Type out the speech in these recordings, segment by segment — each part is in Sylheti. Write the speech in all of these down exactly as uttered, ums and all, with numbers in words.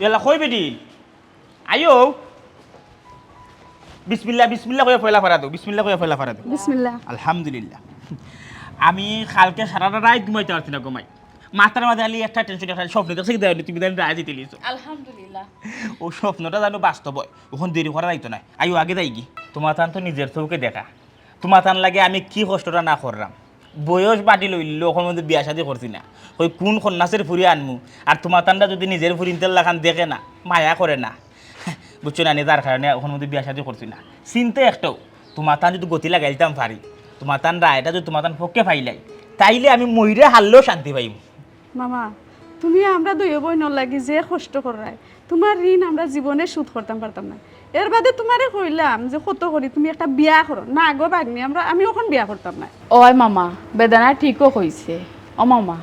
ইয়াল্লা, কই বেটি? আইও। বিসমিল্লাহ, বিসমিল্লাহ কইয়া পয়লা ফাড়া দেও, বিসমিল্লাহ কইয়া পয়লা ফাড়া দেও। বিসমিল্লাহ। আলহামদুলিল্লাহ। আমি কালকে সারাটা রাইত ঘুমাইতাম পারছি না, ঘুমাই। মাথার মাঝে খালি একটা টেনশন, একটা স্বপ্ন দেখছি, কি জানি তুমি জানি রাজি দিলিছো। আলহামদুলিল্লাহ। অউ স্বপ্নটা জানো বাস্তব অয়, অখন দেরি করা যাইতো নায়। আইও, আগে যাইগি। তুমাতান তো নিজর চউখে দেখা, তুমাতান লাগি আমি কি কষ্টটা না কররাম। বয়স বাড়িল অইলো, অখনর মধ্যে বিয়া শাদি করছি না। কই কুন কন্যাসের ফুরি আনমু, আর তুমাতানরা যুদি নিজর ফুরিন্তর লাখান দেখে না, মায়া করে না, বুঝছো না নি, যার কারণে অখনর মধ্যে বিয়া শাদি করছি না। চিন্তা একটাউ, তুমাতান যুদি গতি লাগাই দিতাম পারি, তুমাতান রায়টা যুদি তুমাতান পক্ষে পাইলাই, তাইলে আমি মইরা হারলেও শান্তি পাইমু। মামা, তুমি আমরা দুইও বইনর লাগি যে কষ্ট কররায়, তুমার ঋণ আমরা জীবনে শোধ করতাম পারতাম না। এর বাদে তুমারে কইলাম যে কত করি তুমি একটা বিয়া করো। না গো ভাগ্নি, আমরা, আমি অখন বিয়া করতাম না। ওই মামা, বেদনা ঠিকও কইছে। ও মামা,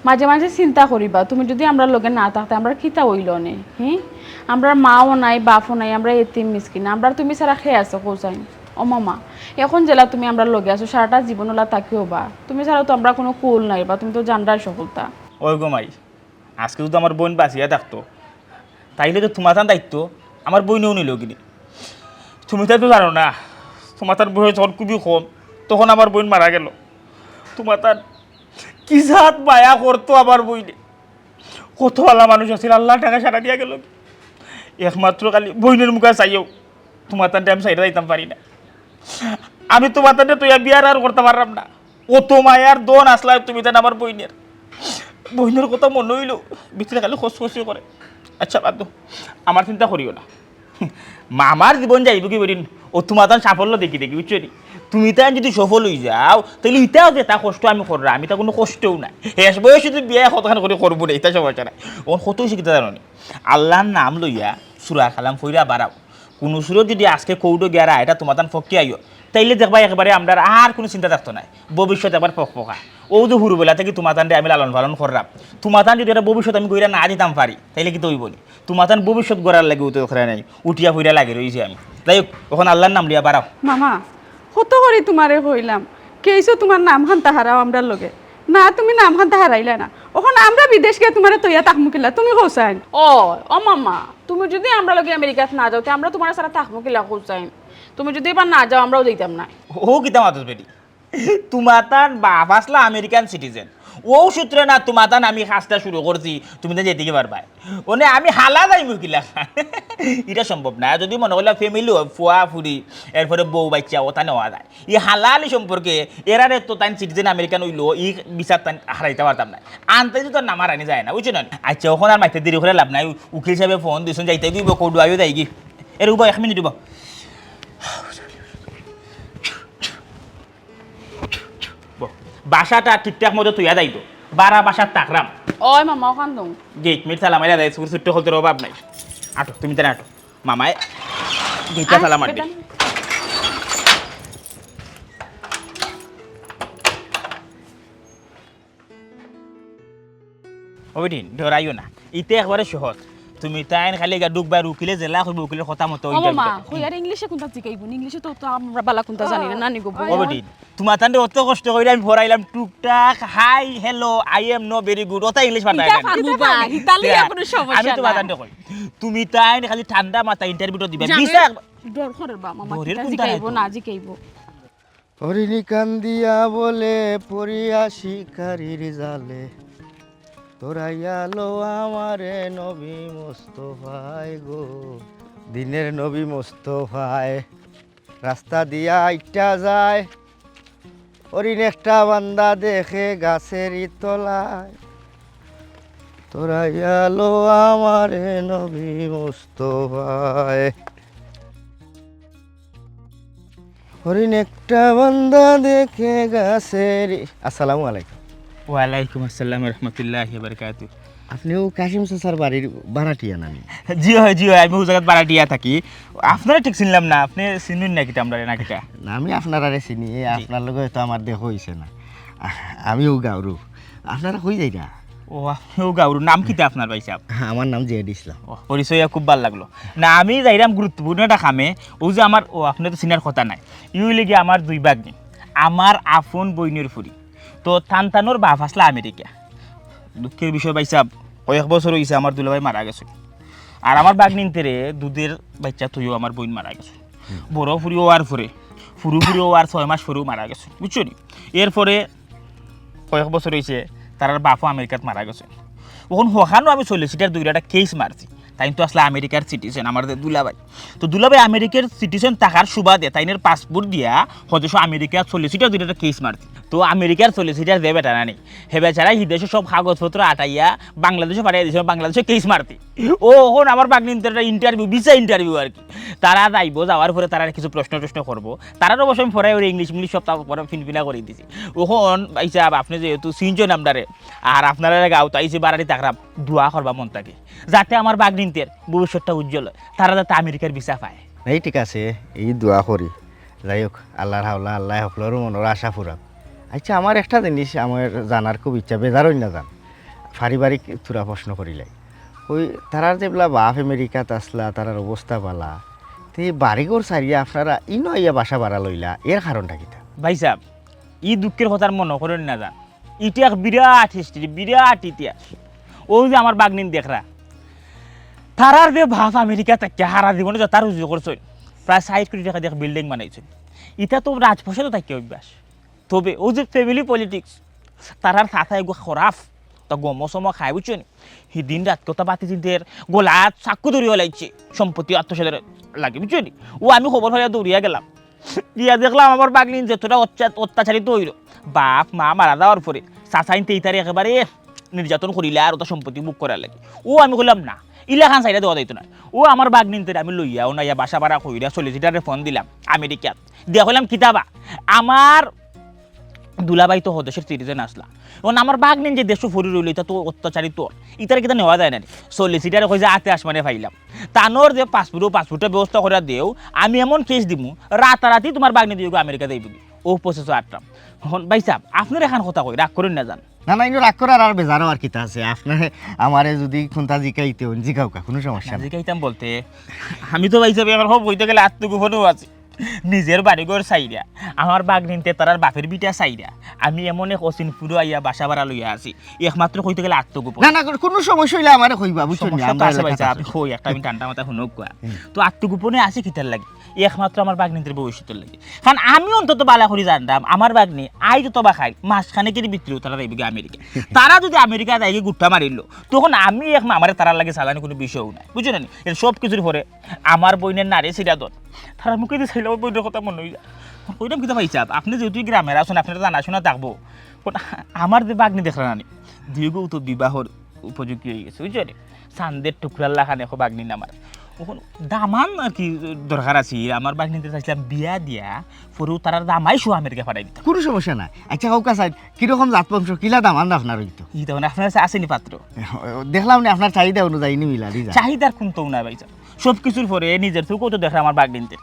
মাঝে মাঝে চিন্তা করিবা, তুমি যুদি আমরার লগে না থাকতে, আমরার কিতা অইলো নে? হি? আমরার মাও নাই, বাপও নাই, আমরা এতিম মিসকিন। আমরার তুমি ছাড়া কে আছে কও চাইন? ও মামা, অখন যেলা তুমি আমরার লগে আছো, সারাটা জীবন ওলা থাকিও বা। তুমি ছাড়া তো আমরার কুনু কুল নাই বা, তুমি তো জানরায় সকলতা। ওই গো মাই, আজকে যুদি আমার বইন বাঁচিয়া থাকতো, তাইলে তো তুমাতান দায়িত্ব আমার বইনেও নিলো গিনি। তুমি তাই তো জানো না, তুমাতান বয়স যখন খুবই কম, তখন আমার বইন মারা গেল। তুমাতান কি জাত মায়া করতো আমার বইনে। কত ভালা মানুষ আছিল, আল্লায় তাকে সারা দিয়া গেল। একমাত্র খালি বইনর মুখা চাইও, তুমাতানরে আমি ছাইড়া যাইতাম পারি না। আমি তুমাতানরে থইয়া বিয়া আর করতাম পাররাম না। অত মায়ার ধন আছলা তুমি তান আমার বইনর। বইনর কথা মনো অইলো, ভিতরে খালি খসখসি করে। আচ্ছা, বাদ দেও, আমার চিন্তা করিও না। মামার জীবন যাইবোগি বেটি, অউ তুমাতান সাফল্য দেখি দেখি, বুঝছো নি? তুমিতান যুদি সফল অইযাও, তাইলে ইতা যেতা কষ্ট আমি কররাম, ইতা কুনু কষ্টউ নায়। শেষ বয়সে যুদি বিয়া কতখান করি করবো রে, ইতা সমস্যা নায়। অখন কত অইছে কিতা জানো নি? আল্লার নাম লইয়া সুরা কালাম পইড়া বাড়াও। কুনু সুরত যুদি আজকে কোর্টো গিয়া রায়টা তুমাতান পক্ষে আইও, তাইলে দেখবায় একবারে আমরার আর কুনু চিন্তা থাকতো নায়, ভবিষ্যৎ একবার ফকফকা। অউ যে হুরুবেলা থাকি তুমাতানরে আমি লালন পালন কররাম, তুমাতান যুদি একটা ভবিষ্যৎ আমি গইড়া না দিতাম পারি, তাইলে কিতা অইবো নি? তুমাতান ভবিষ্যৎ গড়ার লাগি উঠে ওখরা নাই, উঠিয়া পইড়া লাগি রইছি আমি। যাই হোক, অখন আল্লার নাম লইয়া বাড়াও। মামা, কত করি তুমারে কইলাম, কেইসো তুমার নামখান্তা হারাও আমরার লগে। না, তুমি নামখান্তা হারাইলায় না। অখন আমরা বিদেশ গিয়া তুমারে থইয়া থাকমু কিলা, তুমি কও চাইন। ও, ও মামা, তুমি যুদি আমরার লগে আমেরিকাত না যাও, তে আমরা তুমারে ছাড়া থাকমু কিলা কও চাইন? তুমি যুদি এবার না যাও, আমরাও যাইতাম না। ও কিতা মাতস বেটি? তুমাতান বাপ আছলা আমেরিকান সিটিজেন, অউ সূত্রে না তুমাতান আমি কাজটা শুরু করছি, তুমি তো যেতে পারবায়। অনে আমি হালা যাইমু কিলা? ইটা সম্ভব না। যুদি মনো করলা ফ্যামিলি, ফুয়া ফুরি, এরপরে বউ বাইচ্চা, অতা নেওয়া যায়। ই হালাহালি সম্পর্কে এরারে তো তাইন সিটিজেন আমেরিকান অইলো, ই ভিসাত তাইন হারাইতাম পারতাম না। আনতে তো নাম হারানি যায় না, বুঝছো না? আচ্ছা, অখন আর মাইতে দেরি করি লাভ নাই, উকিল সাবে ফোন দিছইন, যাইতে অইবো, কোর্টো আইও যাইগি। এরে উবা, এক মিনিট উবা। বাসাটা ঠিকঠাক মতো থইয়া যাইতো, বারা বাসাত থাকরাম। ওই মামা, অখান দম। গেট মেট তালা মারিয়া দেয়, ছোট ছোট হলতে অভাব নাই। আটো, তুমি তারা আটো। মামায় গেটটা তালা মারি। ও বেটি, ডরাইও না, ইতে একবারে সহজ। তুমি তাইন খালি গা ঢুকবা, উকিলে যেলা কইবো, উকিলর কথা মতো ও মামা, কই আর ইংলিশে কুনতা জিকাইবো? ইংলিশে তো, তো আমরা বালা কুনতা জানি না, নানি গো। ও বেটি, তুমাতানরে অত কষ্ট করি আমি পড়াইলাম টুকটাক, hi, hello, I am no very good, অতা ইংলিশ পারতায় না। পারমু বা, হিতা লইয়া কুনু সমস্যা নাই। আমি তুমাতানরে কই, তুমি তাইন খালি ঠান্ডা মাথা ইন্টারভিউটা দিবা। ভিসা ডর করে বা মামা, ডরের কিতা কুনতা জিকাইবো, না জিকাইবো। হরিণী কান্দিয়া বলে পড়িয়া শিকারির জালে, তোরাইয়া লো আমারে নবী মোস্তফায় গো, দিনের নবী মোস্তফায়। রাস্তা দিয়া আইটা যায়, হরিণ একটা বান্দা দেখে গাছের তলায়, তোরাইয়া লো আমারে নবী মোস্তফায়। হরিণ একটা বান্দা দেখে গাছের। আসসালামু আলাইকুম। ওয়ালাইকুম আসসালাম রহমতুল্লাহ বারকাতু। আপনি ও কাশিম চাচার বাড়ির ভাড়াটিয়া নানি? জি হয়, জি হয়, আমি ও জাগাত ভাড়াটিয়া থাকি। আপনারে ঠিক চিনলাম না, আপনে চিনইন না কিতা আমরারে না কিতা? না, আমি আপনারারে চিনি, এই জি। আপনার লগে তো আমার দেখা হইছে না। আ-, আমি ও গাঁওরউ। আপনারা কই যাইরা? ও, আপনে ও গাঁওরউ। নাম কিতা আপনার ভাইসাব? হ্যাঁ, আমার নাম জেড ইসলাম। ও, পরিচয় খুব ভালা লাগলো। না, আমি যাইরাম গুরুত্বপূর্ণ একটা কামে। ও যে আমার, ও, আপনে তো চিনার কথা নাই। ই অইলে গিয়া আমার দুই ভাগ্নি, আমার আপন বইনর ফুরি। তো তান তানর বাপ আছলা আমেরিকা। দুঃখের বিষয় ভাইসাব, কয়েক বছর অইছে আমার দুলাভাই মারা গেছে। আর আমার বাগনিন্তেরে দুধের বাইচ্চা থইও আমার বইন মারা গেছে। বড় ফুরি অওয়ার পরে, ফুরু ফুরি অওয়ার ছয় মাস পরেউ মারা গেছে, বুঝছো নি? এরপরে কয়েক বছর অইছে, তারার বাপও আমেরিকাত মারা গেছে। অখন হখানো আমি সলিসিটার দৌড়িয়া একটা কেস মারছি। তাইন তো আছলা আমেরিকার সিটিজেন, আমার যে দুলাভাই। তো দুলাভাই আমেরিকার সিটিজেন থাকার সুবাদে তাইনের পাসপোর্ট দিয়া হদেশো আমেরিকার সলিসিটার দৌড়িয়া একটা কেস মারছি। তো আমেরিকার সলিসিটার যে বেটারা নি, হে বেচারা হিদেশো সব কাগজপত্র আটাইয়া বাংলাদেশো পাঠাইয়া দিছে, বাংলাদেশো কেস মারছি। ও অখন আমার বাগনিন্তর একটা ইন্টারভিউ, ভিসা ইন্টারভিউ আর কি। তারা যাইবো, যাওয়ার পরে তারার কিছু প্রশ্ন টশ্ন করবো। তারার অবশ্য আমি পরে ওরে ইংলিশ মিংলিশ সব তারপরে ফিনফিনা করি দিছি। অখন ভাইসাব, আপনে যেহেতু চিনছইন আমরারে, আর আপনারার গাঁওত আইছি বাড়ারি থাকরাম, দোয়া করবা মন থাকি, যাতে আমার বাগনিন্তের ভবিষ্যৎটা উজ্জ্বল অয়, তারা যাতে আমেরিকার ভিসা পায়। এই ঠিক আছে, এই দোয়া করি। যাই হোক, আল্লার হাওলা, আল্লায় হকলর মনর আশা পুরাউক। আইচ্ছা, আমার একটা জিনিস আমার জানার খুব ইচ্ছা, বেজার অইন না যান, পারিবারিক থুড়া প্রশ্ন করিলাই। ওই তারার যেবলা বাপ আমেরিকাত আছলা, তারার অবস্থা বালা, তে বাড়িঘর ছাড়িয়া আপনারা ইনো আইয়া বাসা ভাড়া লইলা, এর কারণটা কিতা? ভাইসাব, ই দুঃখের কথা আর মনো করইন না যান, ইটা এক বিরাট হিস্ট্রি, বিরাট ইতিহাস। অউ যে আমার বাগনিন দেখরা, তারার যে বাপ আমেরিকা থাকিয়া হারা জীবনে যতা রুজি করছইন, প্রায় ষাইট কোটি টেকা দিয়া এক বিল্ডিং বানাইছইন। ইতা তো রাজপ্রাসাদো থাকিয়া অভ্যাস। তবে অউ যে ফ্যামিলি পলিটিক্স, তারার চাচা এগু খরাফ, তা গম সম খায়, বুঝছো নি? হি দিন রাইত কথা বাতি চিন্তের গলাত চাকু ধরিয়া লাইছে, সম্পত্তি আত্মসাতের লাগি, বুঝছো নি? অউ আমি খবর পাইয়া দৌড়িয়া গেলাম, গিয়া দেখলাম আমার বাগনিন যেতটা অত্যাচা-, অত্যাচারিত অইলো, বাপ মা মারা যাওয়ার পরে চাচাইন্তে ইতারে একেবারে নির্যাতন করিলা আর অতা সম্পত্তি ভোগ করার লাগি। অউ আমি কইলাম, "না, ইলাখান ছাড়িয়া দেওয়া যাইতো না।" অউ আমার বাগনিন্তরে আমি লইয়া অনো আইয়া বাসা ভাড়া কইরা সলিসিটাররে ফোন দিলাম আমেরিকাত। দিয়া কইলাম, "কিতা বা, আমার দুলাভাই তো হদেশর সিটিজেন আছলা, অখন আমার বাগনিন যে দেশো পড়ি রইলো, ইতা তো অত্যাচারিত, ইতারে কিতা নেওয়া যায় না নি?" সলিসিটারে কইছে, "আতে আসমানে পাইলাম, তানর যে পাসপোর্ট, অউ পাসপোর্টর ব্যবস্থা করিয়া দেও, আমি এমন কেস দিমু, রাতারাতি তুমার বাগনি দুইওগু আমেরিকা যাইবোগি।" অউ প্রসেসো আটরাম। অখন ভাইসাব, আপনারে এখান কথা কই, রাগ করইন না যান। না, না, ইনো রাগ করার আর বেজার অওয়ার কিতা আছে? আপনারে আমারে যুদি কুন্তা জিকাইতে অইন, জিকাউক্কা, কুনু সমস্যা নাই। জিকাইতাম বলতে, আমি তো ভাইসাব অখন হব কইতে গেলে আত্মগোপনেও আছি। নিজর বাড়িঘর ছাইরা, আমার বাগনিন্তে তারার বাপের ভিটা ছাইরা, আমি এমন এক অচিন ফুরো আইয়া বাসা ভাড়া লইয়া আছি, একমাত্র কইতে গেলে আত্মগোপন। না, না, কুনু সমস্যা অইলে আমারে কইবা, বুঝছো নি? সমস্যা তো আমরা আছে এলাকাত ভাইসাব, আছি। আমি কই একটা, আমি ঠান্ডা মাথায় হুনউক্কা। হুম। তো আত্মগোপনে আছি কিতার লাগি? একমাত্র আমার বাগনিন্তর ভবিষ্যতর লাগি। কারণ আমি অন্তত বালা করি জানরাম, আমার বাগনি আইজ অথবা কাইল, মাসখানেকের ভিতরে তারা যাইবোগি আমেরিকা। তারা যুদি আমেরিকা যাইগি গুট্টা মারিলো, তখন আমি এক মা-, আমারে তারার লাগি চালানি কুনু বিষয়ও নাই, বুঝছো না নি? এর সব কিছুর পরে আমার বইনের নাড়ি ছিড়া দন। তারার মুখেদি চাইলে আমার বইনের কথা মনো অইযায়। কইলাম, "কিতা ভাইসাব, আপনে যেহেতু ই গ্রামের আছইন, আপনার জানাশুনা থাকবো। অখন আমার যে বাগনি দেখরা না নি, দুইওগু তো বিবাহর উপযোগী অইগেছে, বুঝছো নি? চান্দের টুকরার লাখান এক বাগনিন আমার। অখন দামান আর কি দরকার আছিল, আমার বাগনিন্তরে চাইছিলাম বিয়া দিয়া, পরেউ তারার জামাই সহ আমেরিকা পাঠাই দিতাম।" কুনু সমস্যা নাই। আইচ্ছা, কউক্কা চাইন, কিরকম জাত বংশ, কিলা দামান আপনার অইতো? ই দামান আপনার কাছে আছে নি পাত্র? দেখলাম নি আপনার চাহিদা অনুযায়ী নি মিলা দি যান। চাহিদার কুন্তাউ নাই ভাইসাব। সব কিছুর পরে নিজর চউখেও তো দেখরা আমার বাগনিন্তে।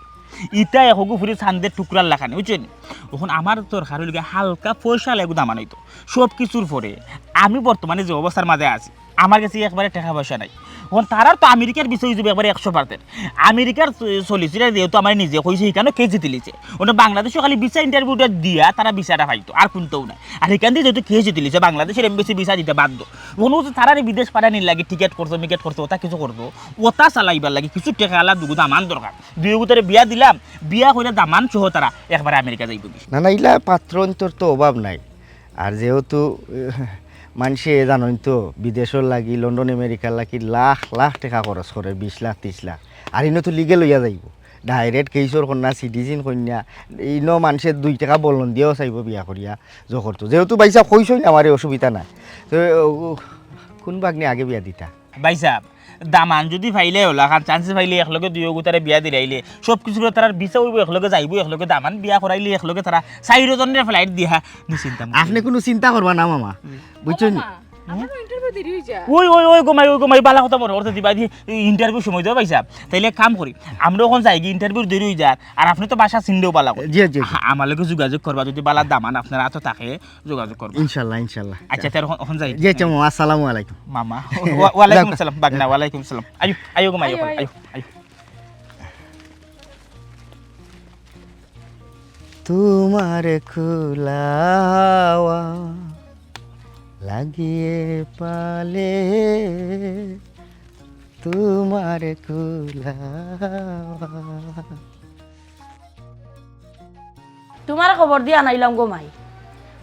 ইতা একগু ফুরি চান্দের টুকরার লাখান, বুঝছো নি? অখন আমার দরকার অইলো গিয়া হালকা পয়সাআলা এগু দামান অইতো। সব কিছুর পরে আমি বর্তমানে যে অবস্থার মাঝে আছি, আমার গেছে একবারে টেকা পয়সা নাই। অখন তারার তো আমেরিকার ভিসা অইযিবো একবারে একশো percent। আমেরিকার স-, সলিসিটার যেহেতু আমারে নিজে কইছে, হিখানো কেস জিতিলিছে। অনো বাংলাদেশো খালি ভিসা ইন্টারভিউটা দিয়া তারা ভিসাটা পাইতো, আর কুন্তাউ নাই। আর হিখান দি যেহেতু কেস জিতিলিছে, বাংলাদেশর এমবেসি ভিসা দিতে বাধ্য। অনো যে তারারে বিদেশ পাঠানির লাগি টিকেট করতো, মিকেট করতো, অতা কিছু করতো, অতা চালাইবার লাগি কিছু টেকাআলা দুগু দামান দরকার। দুইওগুতারে বিয়া দিলাম, বিয়া কইরা দামান সহ তারা একবারে আমেরিকা যাইবোগি। না, না, ইলা পাত্র অইন্তর তো অভাব নাই। আর যেহেতু, এহ, মানষে জানইন তো, বিদেশর লাগি, লন্ডন আমেরিকার লাগি লাখ লাখ টেকা খরচ করে, বিশ লাখ, তিরিশ লাখ। আর ইনো তো লিগেল অইয়া যাইবো। ডাইরেক্ট কেসর কন্যা, সিটিজেন কন্যা, ইনো মানষে দুই টেকা বলন দিয়াও চাইবো বিয়া করিয়া, জো করতো। যেহেতু ভাইসাব কইছইন, আমারে অসুবিধা নাই। তো, ও, কুন বাগনি আগে বিয়া দিতা? ভাইসাব, দামান যুদি পাইলে অলাখান, চান্স পাইলে একলগে দুইওগুতারে বিয়া দিলাইলে, সব কিছু করে তারার ভিসা অইবো, একলগে যাইবো, একলগে দামান বিয়া করাইলে, একলগে তারা চাইরো জনরে ফ্লাইট দিয়া নিশ্চিন্তা মুক্ত। আপনে কুনু চিন্তা করবা না মামা, হুম। বুঝছইন নি? ও মামা, আমার ইন্টারভিউ দেরি অইযায়। ওই, ওই, ওই গো মাই, ওই গো মাই, বালা কথা মনো করছো দিবা দি, ইন্টারভিউ সময় দেও ভাইসাব। তাইলে এক কাম করি, আমরা অখন যাইগি, ইন্টারভিউ দেরি অইযার, আর আপনে তো বাসা চিনলেও বালা করি। জি, জি, জি। আ-, আমার লগে যোগাযোগ করবা, যুদি বালা দামান আপনার আতো থাকে, যোগাযোগ করবা। ইনশাল্লাহ, ইনশাল্লাহ। আইচ্ছা, তে অখন, অখন যাই। জি, আইচ্ছা, মামা, আসসালামু আলাইকুম। মামা, ওয়া-, ওয়ালাইকুম যাও। আসসালাম, বাগনা, ওয়ালাইকুম আসসালাম। আইও, আইও গো মাই, আইও, অখন, আইও। আইও, আইও। তোমার খোলা হাওয়া লাগিয়ে পালে তোমার কুলা। তুমারে খবর দিয়া আনাইলাম গো মাই,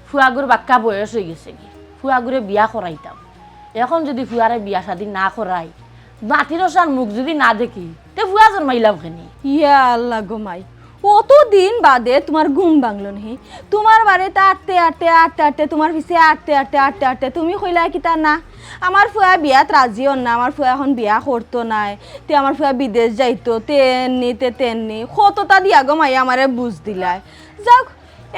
ফুয়াগুর বাক্কা বয়স অইগেছেগি, ফুয়াগুরে বিয়া করাইতাম। এখন যুদি ফুয়ারে বিয়া শাদি না করাই, নাতির অসান মুখ যুদি না দেখি, তে ফুয়া জন্মাইলাম কেনে? ইয়া আল্লাহ গো মাই, অত দিন বাদে তুমার ঘুম ভাঙলো নি? তুমার বাড়িত আটতে আটতে, আটতে আটতে, তুমার পিছে আটতে আটতে, আটতে আটতে, তুমি কইলায় কিতা না, আমার ফুয়া বিয়াত রাজি অর না, আমার ফুয়া এখন বিয়া করতো নায়, তে আমার ফুয়া বিদেশ যাইতো, তে এননি, তে তেননি, কততা দিয়া গো মাই আমারে বুঝ দিলায়। যাউক,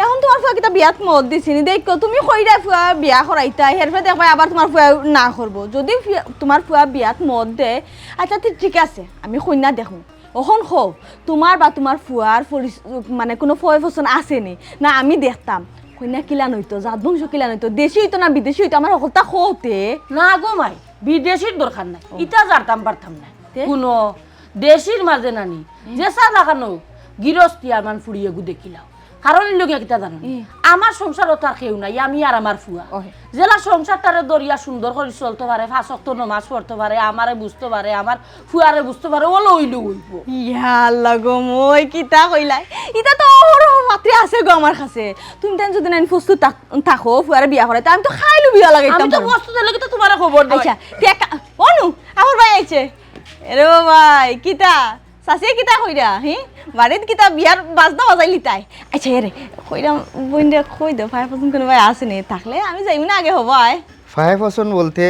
এখন তুমার ফুয়া কিতা বিয়াত মত দিছে নি? দেখো, তুমি কইরায় ফুয়া বিয়া করাইতায়, হেরফে দেখবায় আবার তুমার ফুয়া না করবো। যুদি ফিয়া-, তুমার ফুয়া বিয়াত মত দেয়, আইচ্ছা, তে ঠিক আছে, আমি কইন্যা দেখমু। অখন কও, তুমার বা তুমার ফুয়ার পরিচ-, মানে, কুনু পয় পছন্দ আছে নি? না, আমি দেখতাম। কইন্যা কিলান অইতো, জাত বংশ কিলান অইতো, দেশি অইতো না বিদেশি অইতো, আমারে হকলতা কও তে। না গো মাই, বিদেশির দরকার নাই, ইতা জারতাম পারতাম না। তে? কুনু দেশির মাঝে নানি, যেছা লাখান অউক, গিরস্তি আমার ফুড়িয়ে গু দেখিলাও। কারণ অইলো গিয়া কিতা জানো নি? ই। আমার সংসারো তো আর কেউ নাই, আমি আর আমার ফুয়া। ওহে। যেলা সংসারটারে ধরিয়া সুন্দর করি চলতো পারে, পাঁচ ওয়াক্ত নমাজ পড়তো পারে, আমারে বুঝতো পারে, আমার ফুয়ারে বুঝতো পারে, অলা অইলেউ অইবো। ইয়া আল্লাহ গো, মই কিতা কইলায়? ইতা তো অহরহ মাত্রে আছে গো আমার কাছে। তুমি তাইন যুদি নাইন প্রস্তুত থাক-, থাকো, ফুয়ারে বিয়া করাইতায়, তে আমি তো খাইলু বিয়া লাগাইতাম আমি তো পারমু। প্রস্তুত অইলে কিতা তুমারে খবর দেই। আইচ্ছা, তে এক কা-, অনু, আমার ভাই আইছে। এরে ও ভাই, কিতা? চাচিয়ে কিতা কইরা, হি? বাড়িত কিতা বিয়ার বাজনা বাজাইলিতায়? আইচ্ছা, এরে, কইরাম, বইনরে কই দেও, ফায়ার পারসন কুনু ভাই আছে নি? থাকলে আমি যাইমু না আগে হবায়। ফায়ার পারসন বলতে,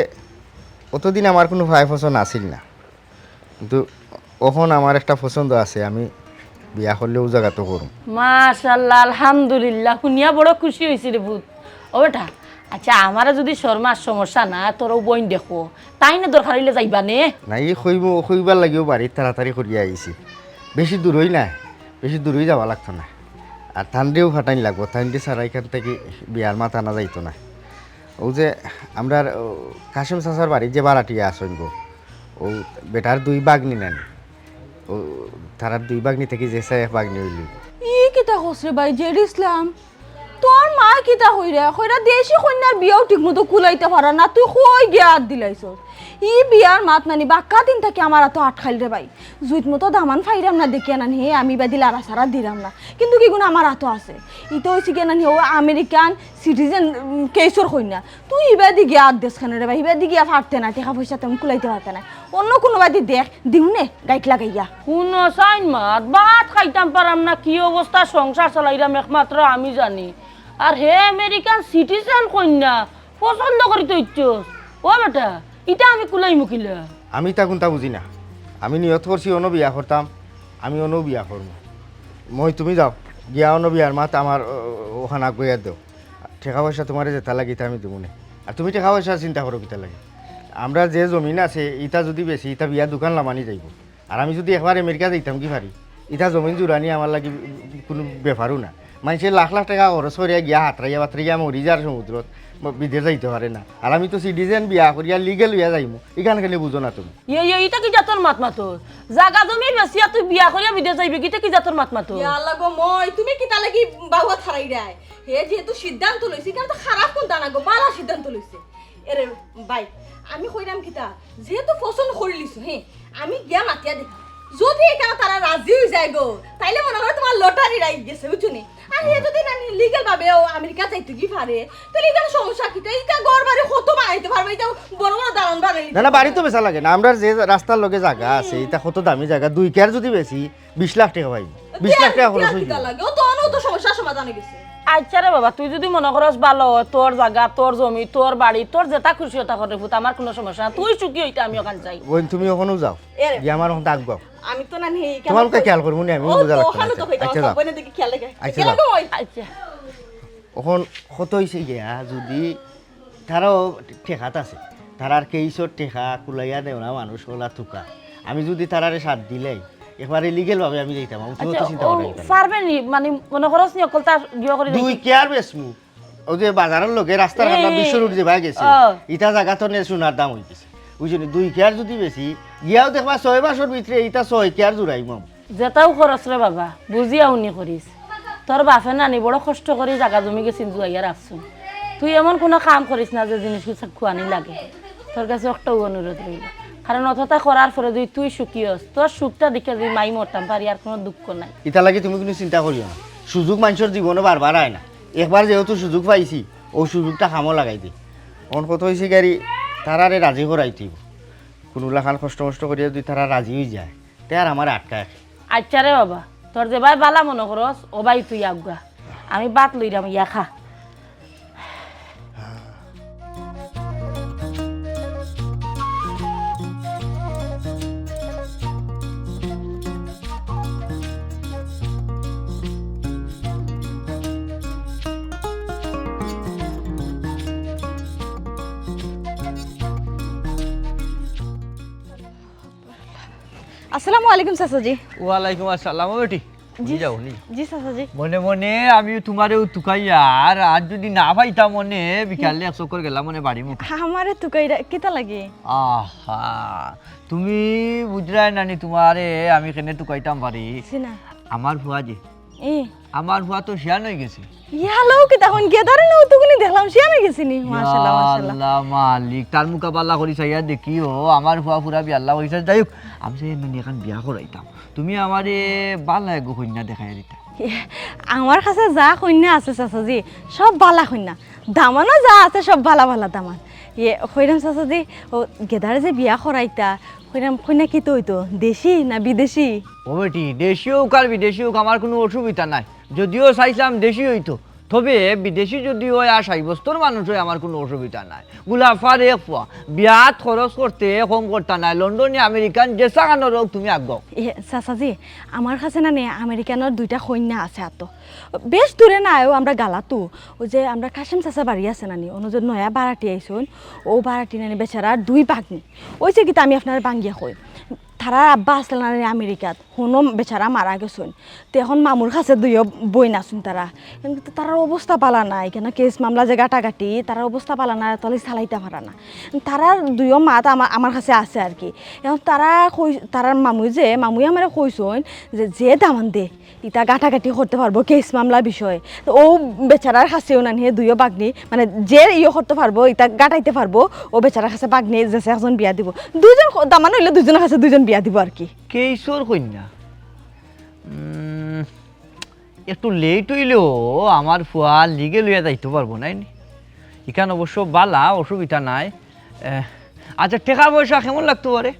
অতদিন আমার কুনু ফায়ার পারসন আছিল না, কিন্তু অখন আমার একটা পছন্দ আছে, আমি বিয়া করলে অউ জাগাত করমু। মাশাআল্লাহ, আলহামদুলিল্লাহ, হুনিয়া বড় খুশি অইছি রে পুত। ও বেটা, আইচ্ছা, আমারে যুদি শর্মার সমস্যা না, তোর অউ বইন দেখো, তাইন দরকার অইলে যাইবা নে। না, ই কইবো, কইবার লাগিও বাড়িত তাড়াতাড়ি করিয়া আইছি। বেশি দূরই নায়, বেশি দূরই যাওয়া লাগতো না। আর তানরেও ফাটাইন লাগবো, তানরে ছাড়া ইখান থাকি বিয়ার মাত আনা যাইতো না। অউ যে আমরার, ও, কাশেম চাচার বাড়িত যে ভাড়াটিয়া আছইন গো, অউ বেটার দুই ভাগ্নি নানি, অউ তারার দুই ভাগ্নি থাকি যেছা এক ভাগ্নি অইলো। ই কিতা কস রে ভাই, জেড ইসলাম? তোর মায় কিতা কইরা? কইরা দেশি কইন্যার বিয়াও ঠিকমতো কুলাইতা পাররা না, তুই কই গিয়া আত দিলাইছস? ই বিয়ার মাত নানি বাক্কা দিন থাকি আমার আতো আটকাইল রে ভাই। জুইত মতো দামান পাইরাম না দেখিয়া নানি, হে আমি বাদি লাড়া ছাড়া দিরাম না। কিন্তু কিগুন আমার আতো আছে। ইতা অইছে গিয়া নানি, অউ আমেরিকান সিটিজেন, উম, কেইসর কইন্যা। তুই ইবাদি গিয়া আত দেস কেনে রে ভাই? ইবাদি গিয়া পারতে না, টেকা পয়সা তেমন কুলাইতে পারতে না। অন্য কুনুবাদি দেখ, দিমু নে, গাইট লাগাইয়া। হুনো চাইন মাত, ভাত খাইতাম পারাম না, কি অবস্থা সংসার চালাইরাম একমাত্র আমি জানি। আর হে আমেরিকান সিটিজেন কইন্যা, পছন্দ করি তো ইচ্ছস। ও বেটা, ইতা আমি কুলাইমু কিলা? আমি ইতা কুনতা বুঝি না। আমি নিয়ত করছি অনো বিয়া করতাম, আমি অনো বিয়া করমু। মই তুমি যাও, গিয়া অনো বিয়ার মাত আমার, ও, অখান আগুয়াইয়া দেও। টেকা পয়সা তুমারে যেতা লাগে ইতা আমি দিমু নে। আর তুমি টেকা পয়সার চিন্তা করো কিতার লাগি? আমরার যে জমিন আছে, ইতা যুদি বেচি, ইতা বিয়ার দোকান লামানি যাইবো। আর আমি যুদি একবার আমেরিকা যাইতাম গি পারি, ইতা জমিন জুড়ানি আমার লাগি কুনু ব্যাপারও না। মাইনষে লাখ লাখ টেকা খরচ করিয়া গিয়া হাতরাইয়া বাতরাইয়া মরি যার সমুদ্রত, ব-, বিদেশ যাইতে পারে না। আর আমি তো সিটিজেন, বিয়া করিয়া লিগেল অইয়া যাইমু, ইখান কেনে বুঝো না তুমি? ইয়ে, ইয়ে, ইতা কি জাতর মাত মাতর? জাগা জমি বেচিয়া তুই বিয়া করিয়া বিদেশ যাইবে, ইতা কি জাতর মাত মাতর? ইয়া আল্লাহ গো মই, তুমি কিতার লাগি বাউয়া থারাইরায়? হে যেহেতু সিদ্ধান্ত লইছে, ইখান তো খারাপ কুনতা না গো, ভালা সিদ্ধান্ত লইছে। এরে ভাই, আমি কইরাম কিতা, যেহেতু পছন্দ করিলিছো, হে, আমি গিয়া মাতিয়া দেখি। যুদি ইখান তারা রাজি অই যায় গো, তাইলে মনো করো তুমার লটারি লাগি গেছে, বুঝছো নি? আর হে যুদি নানি লিগেল ভাবে অউ আমেরিকা যাইতো গি পারে, তাইলে ইখান সমস্যা কিতা? ইতা ঘর বাড়ি কত বানাইতে পারবো, ইতা বড় বড় দালান বানাই না, না, বাড়ি তো বেচা লাগে না। আমরার যে রাস্তার লগে জাগা আছে, ইতা কত দামি জাগা, দুই কিয়ার যুদি বেচি, বিশ লাখ টেকা পাইমু। বিশ লাখ টেকা খরচ অইযিবো। কিতা লাগে? অউ তো, অউ তো সমস্যার সমাধান অই গেছে। আইচ্ছা রে বাবা, তুই যুদি মনো করস ভালা, তোর জাগা, তোর জমি, তোর বাড়ি, তোর যেতা খুশি অতা কর রে পুত, আমার কুনু সমস্যা না। তুই সুখী অইতে আমি অখান চাই। বইন, তুমি অখনো যাও। এরে। গিয়া আমার অখন ডাক দাও। আমি তো না নেই, কেন তুমার মুখে কই? খেয়াল করমু নি, আমি অউ বুঝা তো, লাগতো না। অখানো তো কইতাম, আইচ্ছা, যাও। বইনের দিকে খেয়াল রেখে। আইচ্ছা, খেয়াল যাও। রাখো, ওই। আইচ্ছা। অখন কত অইছে গিয়া, যুদি তারাও ঠেকাত আছে, তারার কেইসর টেকা কুলাইয়া দেও না মানুষ অলা তুকা। আমি যুদি তারারে সাথ দিলাই, একবারে লিগেল ভাবে আমি যাইতাম, আমি তো আইচ্ছা, চিন্তা ও করার দরকার নাই। পারবে নি? মানে, মনো করস নি, অকলতা ইয়ে করি দুই দিতে? কিয়ার বেচমু, অউ যে বাজারর লগে রাস্তার এই। কান্দাত বিশ্ব রোড যেবায় গেছে, ও। ইতা জাগা তো নে সোনার দাম অই গেছে। বুঝছো নি? দুই কিয়ার যুদি বেচি, গিয়াও দেখবা ছয় মাসর ভিতরে ইতা ছয় কিয়ার জুড়াইমু আমি। যেতাউ খরচ রে বাবা, বুঝিয়া হুনি করিস। তোর বাপে নানি বড় কষ্ট করি জাগা জমি গেছিন জুয়াইয়া রাখছুন। তুই এমন কুনু কাম করিস না যে জিনিস কিছু খুয়ানি লাগে। তোর কাছে একটাউ অনুরোধ রইল। কারণ অততা করার পরে যদি তুই সুখী অস, তোর সুখটা দেখে যদি মাই মরতাম পারি, আর কুনু দুঃখ নাই। ইতা লাগি তুমি কুনু চিন্তা করিও না, সুযোগ মানষর জীবনো বারবার আয় না। একবার যেহেতু সুযোগ পাইছি, অউ সুযোগটা কামো লাগাই দি। অখন কথা অইছে গিয়া, তারারে রাজি করাইতে অইবো। কুনু লাখান কষ্ট মষ্ট করিয়া যদি তারা রাজি অইযায়, তে আর আমারে আটকায় কে? আইচ্ছা রে বাবা, তোর যেবায় বালা মনো করস, অবায় তুই আউগা। আমি ভাত লইরাম, ইয়া খা। আসসালামু আলাইকুম চাচাজি। ওয়ালাইকুম আসসালাম। ও বেটি, জি, হুনি যাও, হুনি। জি চাচাজি। মনে মনে আমিও তুমারেউ তুকাইয়ার, আর যদি না পাইতাম মনে, বিকালে এক চক্কর গেলাম মনে বাড়ি মুখে। আমারে তুকাইরা কিতা লাগি? আহা, তুমি বুঝরায় নানি তুমারে আমি কেনে তুকাইতাম পারি? জি না। আমার ফুয়া যে, ই। আমার ফুয়া তো শিয়ান অইগেছে। ইয়ালো কিতা অখন গেদারে না অতগুনি দেখলাম, শিয়ান অইগেছে নি? মাশাআল্লাহ, ইয়া মাশাআল্লাহ। আল্লাহ মালিক, তার মুখা বালা করি চাইয়া দেখিও, আমার ফুয়া পুরা বিয়াল্লা অইছে। যাই হোক, আমি চাই নানি একখান বিয়া করাইতাম। তুমি আমারে বালা এগু কইন্যা দেখাইয়া দিতা। ইয়ে, আমার কাছে যা কইন্যা আছে চাচাজি, সব বালা কইন্যা। দামানও যা আছে, সব বালা বালা দামান। ইয়ে, কইরাম চাচাজি, অউ গেদারে যে বিয়া করাইতা, কইরাম কইন্যা কিতা অইতো, দেশি না বিদেশি? ও বেটি, দেশি অউক আর বিদেশি অউক, আমার কুনু অসুবিধা নাই। যদিও চাইছলাম দেশি অইতো, তবে বিদেশি যদি অয় আর সাব্যস্তর মানুষ অয়, আমার কুনু অসুবিধা নাই। গুলাফার এক ফুয়া, বিয়াত খরচ করতে কম করতা নায়, লন্ডনি আমেরিকান যেছাখানর অউক তুমি আগাও। ইয়ে, চাচাজি, আমার কাছে নানি আমেরিকানর দুইটা কইন্যা আছে আতো। বেশ দূরে নায়, অউ আমরার গালাতউ। অউ যে আমরার কাশেম চাচার বাড়ি আছে নানি, অনো যে নয়া ভাড়াটি আইছইন, অউ ভাড়াটি নানি বেচারার দুই ভাগ্নি। অইছে কিতা আমি আপনারে ভাঙ্গিয়া কই। তারার আব্বা আছলা নানি আমেরিকাত, হুনো বেচারা মারা গেছইন। তে অখন মামুর কাছে দুইও বইন আছইন তারা। কিন্তু তারার অবস্থা বালা নায়, কেনে কেস মামলা যে ঘাটাঘাটি, তারার অবস্থা বালা নায়, তাইলে চালাইতা পারা না। তারার দুইও মাত আমা-, আমার কাছে আছে আর কি। অখন তারা কই-, তারার মামুয়ে যে, মামুয়ে আমারে কইছইন যে, যে দামান দে, ইতা ঘাটাঘাটি করতে পারবো কেস মামলা বিষয়ে। তো অউ বেচারার কাছেউ নানি হে দুইও ভাগ্নি, মানে যে ইয়ে করতে পারবো, ইতা ঘাটাইতে পারবো, অউ বেচারার কাছে ভাগ্নি যেছে একজন বিয়া দিবো। দুইজন ক-, দামান অইলে দুইজনর কাছে দুইজন বিয়া দিবো আর কি। কেইসর কইন্যা? উম, একটু লেট অইলেও আমার ফুয়া লিগে লইয়া যাইতো পারবো নায় নি? ইখান অবশ্য বালা, অসুবিধা নাই। এহ, আচ্ছা, টেকা পয়সা কেমন লাগতো পারে?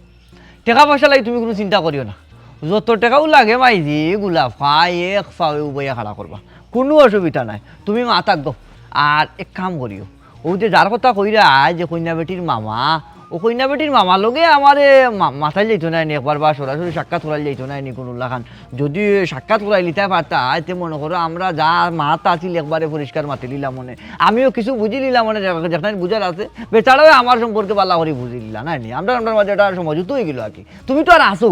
টেকা পয়সা লাগি তুমি কুনু চিন্তা করিও না। যত টেকাউ লাগে মাইজি, গুলাফা এক পাওয়ে উবাইয়া খাড়া করবা, কুনু অসুবিধা নাই। তুমি মাত আগাও। আর এক কাম করিও, অউ যে যার কথা কইরায় যে কইন্যা বেটির মামা, অউ কইন্যা বেটির মামার লগে আমারে মা-, মাতাইল যাইতো নায় নি একবার, বা সরাসরি সাক্ষাৎ করাইল যাইতো নায় নি কুনু লাখান? যদি সাক্ষাৎ করাইলিতায় পারতায়, তে মনো করো আমরা যা মাত আছিল একবারে পরিষ্কার মাতিলিলাম অনে। আমিও কিছু বুঝিলিলাম অনে, যেখ-, যেখান বুঝার আছে, বেচারাও আমার সম্পর্কে বালা করি বুঝিলিলা, নায় নি? আমরার, আমরার মাঝে একটা সমঝোতা অইগেলো আর কি। তুমি তো আর আছো।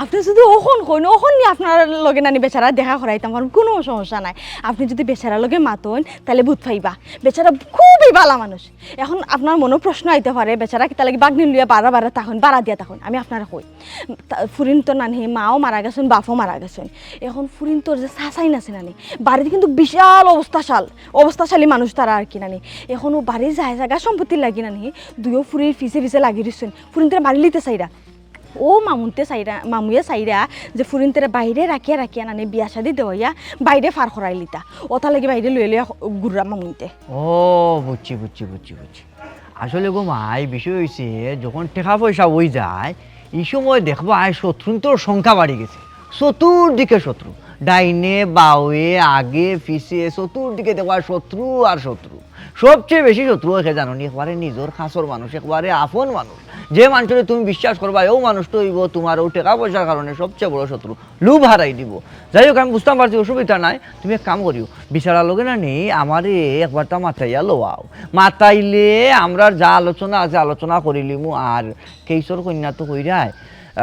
আপনে যদি অখন কইন, অখন নি আপনার লগে নানি বেচারা দেখা করাইতাম পারমু, কুনু সমস্যা নাই। আপনে যদি বেচারার লগে মাতইন, তাইলে বুঝ পাইবা। বেচারা খুবই বালা মানুষ। অখন আপনার মনো প্রশ্ন আইতে পারে, বেচারা কিতা লাগি ভাগ্নি লইয়া বারে বারে থাকইন, ভাড়া দিয়া থাকইন? আমি আপনারে কই, তা-, ফুরিন্তর নানি মাও মারা গেছইন, বাপও মারা গেছইন। অখন ফুরিন্তর যে চাচাইন আছে নানি, বাড়িত কিন্তু বিশাল অবস্থাশাল-, অবস্থাশালী মানুষ তারা আর কি নানি। অখন অউ বাড়ির জাগা সম্পত্তির লাগি নানি, দুইও ফুরির পিছে পিছে লাগি রইছইন, ফুরিন্তরে বাড়ি লইতে চাইরা। অউ মামুন্তে চাইরা, মামুয়ে চাইরা যে ফুরিন্তরে বাইরে রাখিয়া রাখিয়া নানি বিয়া শাদি দেওয়াইয়া বাইরে ফার করাইলিতা। অতার লাগি বাইরে লইয়া লইয়া ঘুররা মামুন্তে। ও, বুঝছি, বুঝছি, বুঝছি, বুঝছি। আসলে গো মাই, বিষয় অইছে, যখন টেকা পয়সা অইযায়, ই সময় দেখবায় শত্রুন্তর সংখ্যা বাড়ি গেছে, চতুর্দিকে শত্রু, ডাইনে বাওয়ে আগে পিছে চতুর্দিকে দেখবায় শত্রু আর শত্রু। সবচেয়ে বেশি শত্রু অয় কে জানো নি? একবারে নিজর কাছর মানুষ, একবারে আপন মানুষ, যে মানষরে তুমি বিশ্বাস করবায়, অউ মানষটা অইবো তুমার অউ টেকা পয়সার কারণে সবচেয়ে বড় শত্রু। লুভ হারাই দিবো। যাই হোক, আমি বুঝতাম পারছি, অসুবিধা নাই। তুমি এক কাম করিও, বেচারার লগে নানি আমারে একবারতা মাতাইয়া লওয়াও, মাতাইলে আমরার যা আলোচনা আছে আলোচনা করিলিমু। আর কেইসর কইন্যা তো কইরায়,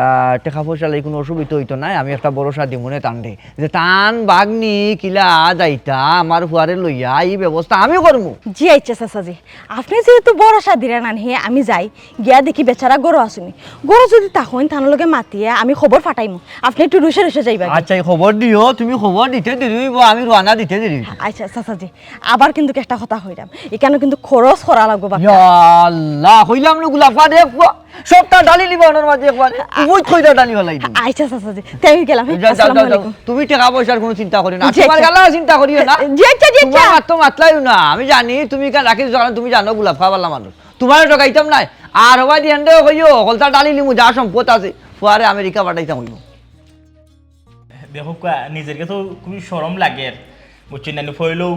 আহ, টেকা পয়সা লাগি কুনু অসুবিধা অইতো নায়, আমি একটা ভরসা দিমুনে তানরে, যে তান ভাগ্নি কিলা যাইতা আমার ফুয়ারে লইয়া, ই ব্যবস্থা আমি করমু। জি আইচ্ছা চাচাজি, আপনে যেহেতু ভরসা দিরা নানি, আমি যাই, গিয়া দেখি বেচারা ঘরো আছইন নি। ঘরো যদি থাকইন, তান লগে মাতিয়া আমি খবর পাঠাইমু। আপনে একটু রুশে রুশে যাইবা গি। আচ্ছা, ই খবর দিও, তুমি খবর দিতে দেরি অইবো, আমি রওয়ানা দিতে দেরি অইবো। আইচ্ছা চাচাজি, আবার কিন্তু একটা কথা কইরাম, ইখানো কিন্তু খরচ করা লাগবো বাক্কা। ইয়া আল্লাহ, কইলাম না গুলাফা রে ফুয়া। সবটা ঢালি নিবা ওনার মাঝে একবারে। উবুত কইরা ঢালি ফালাই দিমু। আচ্ছা, চাচাজি, তে আমি গেলাম, হ্যাঁ? যাও, যাও, আসসালামু যাও, যাও। আলাইকুম। তুমি টেকা পয়সার কোনো চিন্তা করিও না। জি, তোমার আচ্ছা। গালা চিন্তা করিও না। জি, আচ্ছা, জি, তোমার আচ্ছা। মাত তো মাতলাইও না। আমি জানি তুমি কান রাখিস যখন তুমি জানো গোলাপ খাওয়ালা মানুষ। তোমারে ঠকাইতাম নায়। আর হবা দি হেন্ডে কইও, হকলতা ঢালি নিমু, যা সম্পদ আছে, ফুয়ারে আমেরিকা পাঠাইতাম অইবো। দেখউক্কা, নিজের কাছেও খুবই শরম লাগের, বুঝছইন না নি? ফয়লাউ,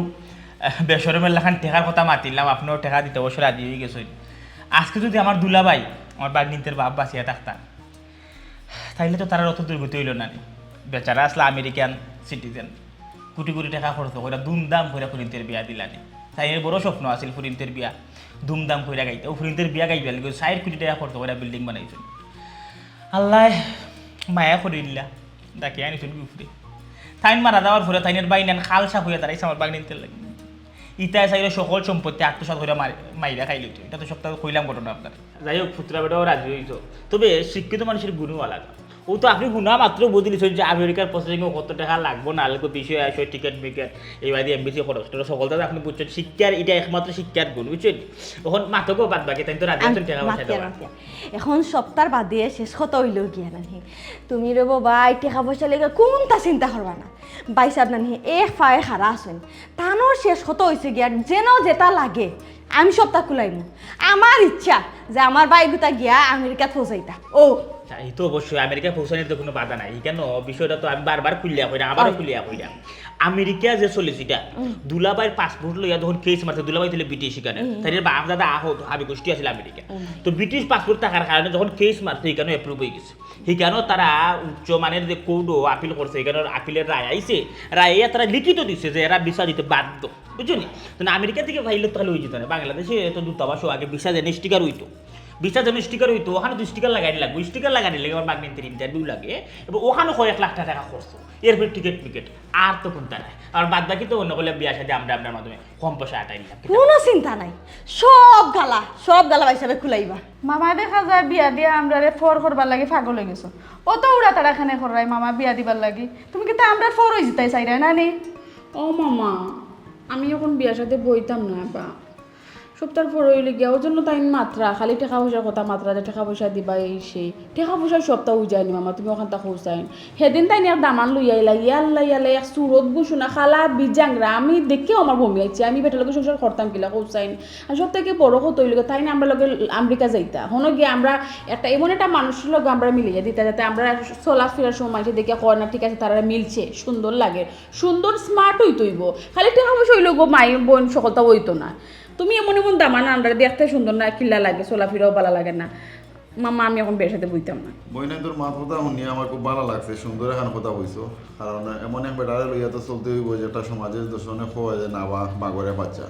আহ, বেশরমের লাখান টেকার কথা মাতিলাম, আপনেও টেকা দিতে অবশ্য রাজি অইগেছইন। আজকে যুদি আমার দুলাভাই, আমার বাগনিন্তের বাপ বাঁচিয়া থাকতা, তাইলে তো তারার অত দুর্গতি অইলো না নি। বেচারা আছলা American citizen, কুটি কুটি টেকা খরচ কইরা ধুমধাম কইরা ফুরিন্তের বিয়া দিলা নি। তাইনর বড় স্বপ্ন আছিল ফুরিন্তের বিয়া ধুমধাম কইরা গাইতা। অউ ফুরিন্তের বিয়া গাইবার লাগি ষাইট কুটি টেকা খরচ কইরা building বানাইছইন। আল্লায় মায়া করিলা, ডাকি আনিছইন গি উপরে। তাইন মারা যাওয়ার পরে তাইনর ভাইনাইন খাল সাফ অইয়া দাঁড়াইছে আমার বাগনিন্তের লাগি। ইতায় চাইলে সকল সম্পত্তি আত্মসাৎ কইরা মারি-, মাইরা খাইলিতো। ইটা তো সবতা কইলাম ঘটনা আপনারে। যাই হউক, ফুতরা বেটাও রাজি অইছো। তবে শিক্ষিত মানুষর গুণও আলাদা। অউ তো আপনে হুনা মাত্র বুঝিলিছইন যে আমেরিকার processing-ও কত টেকা লাগবো, না লাগবো, বিষয় আশয়, টিকিট মিকেট, এর বাদে embassy খরচ টরচ, হকলতা তো আপনে বুঝছইন। শিক্ষার, ইটা একমাত্র শিক্ষার গুণ, বুঝছইন? অখন মাতউক্কা বাদ বাকি, তাইন তো রাজি আছইন টেকা পয়সা দেওয়ার। এখন সবতার বাদে শেষ কথা অইলো গিয়া নানি, তুমি রে বাবা, এই টেকা পয়সা লইয়া কুনতা চিন্তা করবা না। ভাইসাব নানি এক পায়ে খাড়া আছইন, তানর শেষ কথা অইছে গিয়া, যেন যেটা লাগে আমি সবতা কুলাইমু। আমার ইচ্ছা যে আমার ভাইগুতা গিয়া আমেরিকাত পৌঁছাইতা। ও। আচ্ছা, ই তো অবশ্যই আমেরিকাত পৌঁছানির তো কুনু বাধা নাই। ইখানো বিষয়টা তো আমি বারবার খুলিয়া কইরাম, আবারও খুলিয়া কইরাম। আমেরিকা যে solicitor, দুলাভাইর passport লইয়া যখন case মারছে, দুলাভাই তাইলে ব্রিটিশ ইখানে। তাইনর বাপ দাদা আহ, হাবি গোষ্ঠী আছিল আমেরিকা। তো ব্রিটিশ passport থাকার কারণে যখন case মারছে, ইখানো approve অইগেছে। ইখানো তারা উচ্চ মানের যে court-ও appeal করছে, ইখানোর appeal-এর রায় আইছে, রায় আইয়া তারা লিখিত দিছে যে এরা visa দিতে বাধ্য, বুঝছো নি? তো না, আমেরিকা থাকি পাইলে তো খালি অইযিতো না, বাংলাদেশে তো দূতাবাসও আগে visa যেন sticker অইতো, visa যেন sticker অইতো, অখানো তো sticker লাগানি লাগবো, sticker লাগানি লাগে আমার বাগনিন্তের interview লাগে, এবং অখানো কয়েক লাখ টেকা খরচ, এরপরে টিকিট মিকেট, আর তো কুনতা নাই। আর বাদ বাকি তো অন্য করলে বিয়া শাদী আমরা আমরার মাধ্যমে কম পয়সা আটাই নিলাম। কুনু চিন্তা নাই, সব গালা, সব গালা ভাইসাবে কুলাইবা। মামা দেখা যায় বিয়া দিয়া আমরারে ফর করবার লাগি পাগল অইগেছো। অত উড়াতাড়া কেনে কররায় মামা বিয়া দিবার লাগি? তুমি কিতা আমরার ফর অইযিতায় চাইরায় না নি? ও মামা, আমি অখন বিয়ার সাথে বইতাম না বা। সবতার ফর অইলে গিয়া, অউ জন্য তাইন মাতরা, খালি টেকা পয়সার কথা মাতরা, যে টেকা পয়সা দিবা এই সেই। টেকা পয়সা সবতা অইযায় নি মামা, তুমি অখানতা কও চাইন। হেদিন তাইন এক দামান লইয়া আইলা, ইয়াল্লা ইয়াল্লা, এক সুরত ঘোষণা, কালা বিজাংরা, আমি দেখিয়াউ আমার বমি আইছে, আমি বেটার লগে সংসার করতাম কিলা কও চাইন। আর সব থাকি বড় কথা অইলো গিয়া, তাইন আমরার লগে আমেরিকা যাইতা। হনো গিয়া আমরা একটা, এমন একটা মানুষর লগে আমরা মিলাইয়া দিতা, যাতে আমরা চলাফিরার সময় মানষে দেখিয়া কয় না, ঠিক আছে, তারারে মিলছে, সুন্দর লাগে, সুন্দর smart অইতো অইবো। খালি টেকা পয়সা অইলো গো, মাই বইন হকলতা অইতো না। তুমি এমন এমন দামান আনরায়, দেখতে সুন্দর না, কিলা লাগে, চলাফিরাও ভালা লাগে না। মামা, আমি অখন বিয়ার সাথে বইতাম না। বইনে, তোর মাত কথা হুনিয়া আমার খুব ভালা লাগছে, সুন্দর একখান কথা কইছো। কারণ এমন এক বেটারে লইয়া তো চলতে অইবো, যেটা সমাজে দশজনে কয় যে না বা মাগরে বাচ্চা।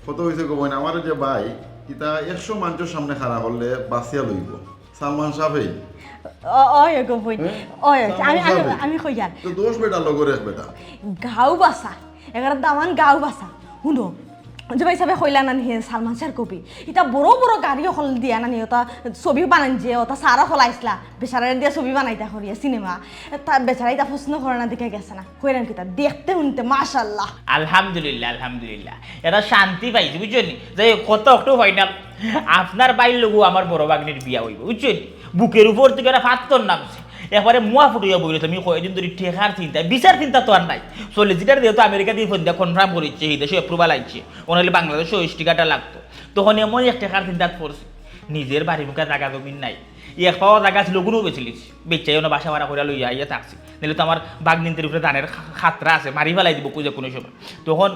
কত অইছে গো বইন, আমার যে ভাই, ইতা একশো মানষর সামনে খাড়া করলে বাছিয়া লইবো। সালমান শাহ অই। ও, অয় গো বইন। হ্যাঁ? অয়, সালমান আমি, আমি, শাহ অই। আমি কইয়ার। তো দশ বেটা লগর এক বেটা। গাউ বাছা, এগারো দামান গাউ বাছা। হুনো, যে ভাইসাবে কইলা না নি, হে সালমান শাহর কপি। ইতা বড় বড় গাড়ি অকল দিয়া না নি, অতা ছবি বানাইন যে, অতা সারা খোলা আইসলা। বেচারারে দিয়া ছবি বানাইতা করিয়া সিনেমা। তা বেচারা ইতা পছন্দ করে না, দেখে গেছে না। কইরাম কিতা, দেখতে হুনতে মাশাআল্লাহ। আলহামদুলিল্লাহ, আলহামদুলিল্লাহ। এরা শান্তি পাইছে, বুঝছো নি? যে কত অক্টো ফাইনাল, আপনার ভাইর লগেউ আমার বড় ভাগ্নির বিয়া অইবো, বুঝছো নি? বুকের উপর থাকি এরা পাত্থর নামছে। একবারে মুয়া ফুটাইয়া বই রইছে, আমি কয়দিন ধরি টেকার চিন্তায়, ভিসার চিন্তা তো আর নাই। Solicitor যেহেতু আমেরিকা থাকি ফোন দিয়া confirm করিছে, হি দেশো approval আইছে, অখন অইলে বাংলাদেশো sticker-টা লাগতো। তখন এমন এক টেকার চিন্তাত পড়ছি, নিজর বাড়ি মুখা জাগা জমিন নাই, এক পাওয়া জাগা আছিল, অগুনও বেচিলিছি। বেচিয়া অনো বাসা ভাড়া করিয়া লইয়া আইয়া থাকছি। নাইলে তো আমার ভাগ্নিন্তর উপরে জানের খা-, খাতরা আছে, মারি ফালাই দিবো যে কুনু সময়। তখন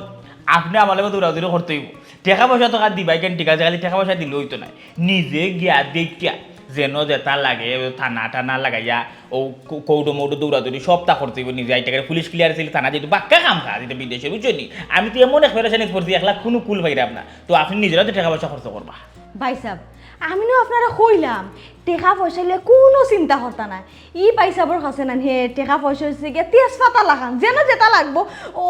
আপনে আমার লগে দৌড়াদৌড়ি করতে অইবো। টেকা পয়সা তো আর দিবায় কেনে, ঠিক আছে, খালি টেকা পয়সা দিলে অইতো নায়। নিজে গিয়া দেখিয়া, যেন যেটা লাগে, অউ থানা টানা লাগাইয়া, অউ কো-, কোর্টো মৌটো দৌড়াদৌড়ি সবটা করতে অইবো নিজে। আইটা করে পুলিশ clearance দিলে থানা যাইতো, বাক্কা কাম কাজ, ইটা বিদেশে, বুঝছো নি? আমি তো এমন এক পেরেশানিত পড়ছি, একলা কুনু কুল পাইরাম না। তো আপনে নিজেরাউ তো টেকা পয়সা খরচ করবা। ভাইসাব, আমি নু আপনারে কইলাম, টেকা পয়সা লইয়া কুনু চিন্তা করতা নায়। ই ভাইসাবর কাছে না নি, হে টেকা পয়সা অইছে গিয়া তেজপাতা লাখান, যেন যেটা লাগবো,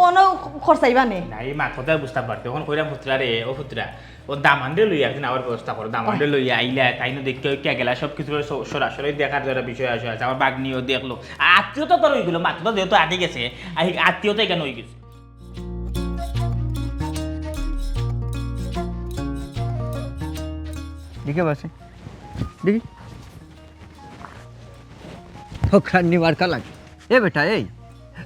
অনো খরচাইবা নে। না, ই মাত কথায় বুঝতাম পারতে। অখন কইরাম পুত্রা রে, ও পুত্রা, ও দামানরে লইয়া একদিন আবার ব্যবস্থা করো। দামানরে লইয়া আইলা, তাইনও দেখিয়া অইক্কা গেলা, সব কিছু স-, সরাসরি দেখার যারা বিষয় আছে, আছে। আমার ভাগ্নিও দেখলো। আত্মীয়তা তো অইগেলো, মাত্র যেহেতু আটি গেছে, আর এই আত্মীয়তা ইখান অইগেছে। দিকে বসে। দেখি। হকরানি মার্কা লাগে। এ বেটা, এই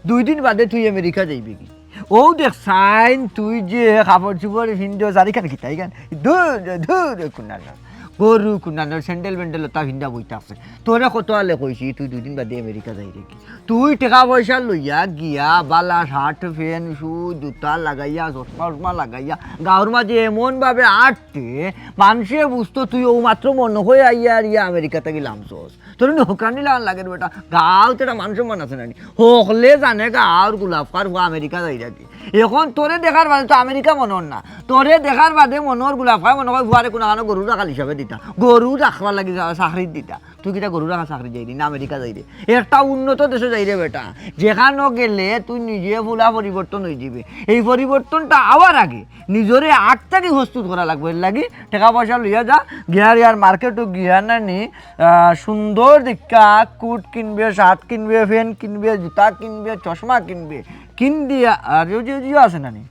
দুই দিন বাদে তুই আমেরিকা যাইবে কি? ও দেখ সাইন, তুই যে কাপড় চুপড় ফিন্দো, জারি খান কিতা ইখান? ধুর, ধুর, কুনানোর। গরু কুনানোর, স্যান্ডেল ব্যান্ডেল ওটা ফিন্দা বইতা আছে। তোরে কত আলে কইছি, তুই দুই দিন বাদে আমেরিকা যাইরে কি? তুই টেকা পয়সা লইয়া গিয়া, বালা শার্ট, প্যান্ট, শু, জুতা লাগাইয়া, চশমা উশমা লাগাইয়া, গাঁওর মাঝে এমন ভাবে আটতে, মানষে বুঝতো তুই ও মাত্র মনো অয় আইয়া আর ইয়া আমেরিকা থাকি লামছস। তোর নি হকরানি লাগান লাগে রে বেটা, গাঁওত একটা মান সম্মান আছে না নি? হকলে জানে গাঁওর গুলাফকার ফুয়া আমেরিকা যাইরা কি। এখন তোরে দেখার বাদে তো আমেরিকা মনো অর না, তোরে দেখার বাদে মনো অর গুলাফকার মনো অয় ফুয়ারে কুনাখানো গরু রাখাল হিসাবে দিতা, গরু রাখবার লাগি চা-, চাকরিত দিতা। তুই কিতা গরু রাখাল চাকরিত যাইরে না আমেরিকা যাইরে? একটা উন্নত দেশো যাইরে বেটা, যেখানো গেলে তুই নিজে ফুলা পরিবর্তন অইযিবে। এই পরিবর্তনটা আওয়ার আগে নিজরে আগ থাকি প্রস্তুত করা লাগবো। এর লাগি টেকা পয়সা লইয়া যা, গিয়া আর ইয়ার মার্কেটো গিয়া না নি, আহ, সুন্দর দেখিয়া কোট কিনবে, শার্ট কিনবে, প্যান্ট কিনবে, জুতা কিনবে, চশমা কিনবে, কিন দিয়া, আর ওই যে, ওই যে আছে না নি,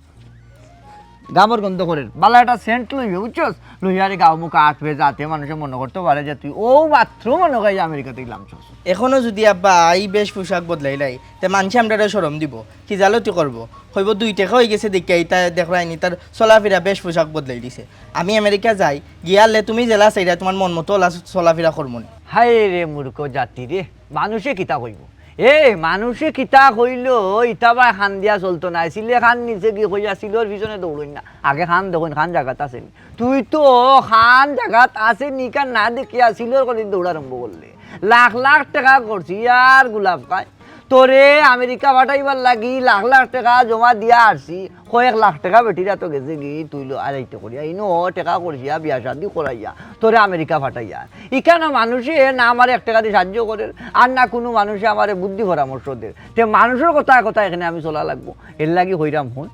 গামর গন্ধ করের, বালা একটা সেন্ট লইবে, বুঝছস? লইয়া রে গাঁও মুখো আটবে, যাতে মানষে মনো করতো পারে যে তুই ও মাত্র মনো অয় আমেরিকা থাকি লামছস। এখনো যুদি আব্বা ই বেশ পোশাক বদলাইলাই, তে মানষে আমরারে শরম দিবো, খিজালতি করবো, কইবো দুই টেকা অইগেছে দেখিয়া ইতা দেখরায়নি, তার চলাফিরা বেশ পোশাক বদলাই দিছে। আমি আমেরিকা যাই, গিয়ালে তুমি যেলা চাইরায় তুমার মন মতো অলা চলাফিরা করমুনে। হায় রে মূর্খ জাতি রে, মানষে কিতা কইবো? এ, মানষে কিতা কইলো, ইতা বায় কান দিয়া চলতো নায়। চিলে কান নিছে গি কইয়া চিলর পিছনে দৌড়ইন না। আগে কান দেখইন, কান জাগাত আছে নি। তুই তো কান জাগাত আছে নি, কান না দেখিয়া চিলর করি দৌড়া আরম্ভ করলে। লাখ লাখ টেকা খরচ, ইয়ার গুলাফ খায়। তোরে আমেরিকা পাঠাইবার লাগি লাখ লাখ টেকা জমা দিয়া আরছি। কয়েক লাখ টেকা বেটির আতো গেছে গি, তুই লো আড়াইটে করিয়া। ইনো টেকা খরচিয়া, বিয়া শাদি করাইয়া, তোরে আমেরিকা পাঠাইয়া। ইখানো মানষে না আমারে এক টেকা দি সাহায্য করের, আর না কুনু মানষে আমারে বুদ্ধি পরামর্শ দের। তে মানষর কথায় কথায় এখানে আমি চলা লাগবো। এর লাগি কইরাম হুন,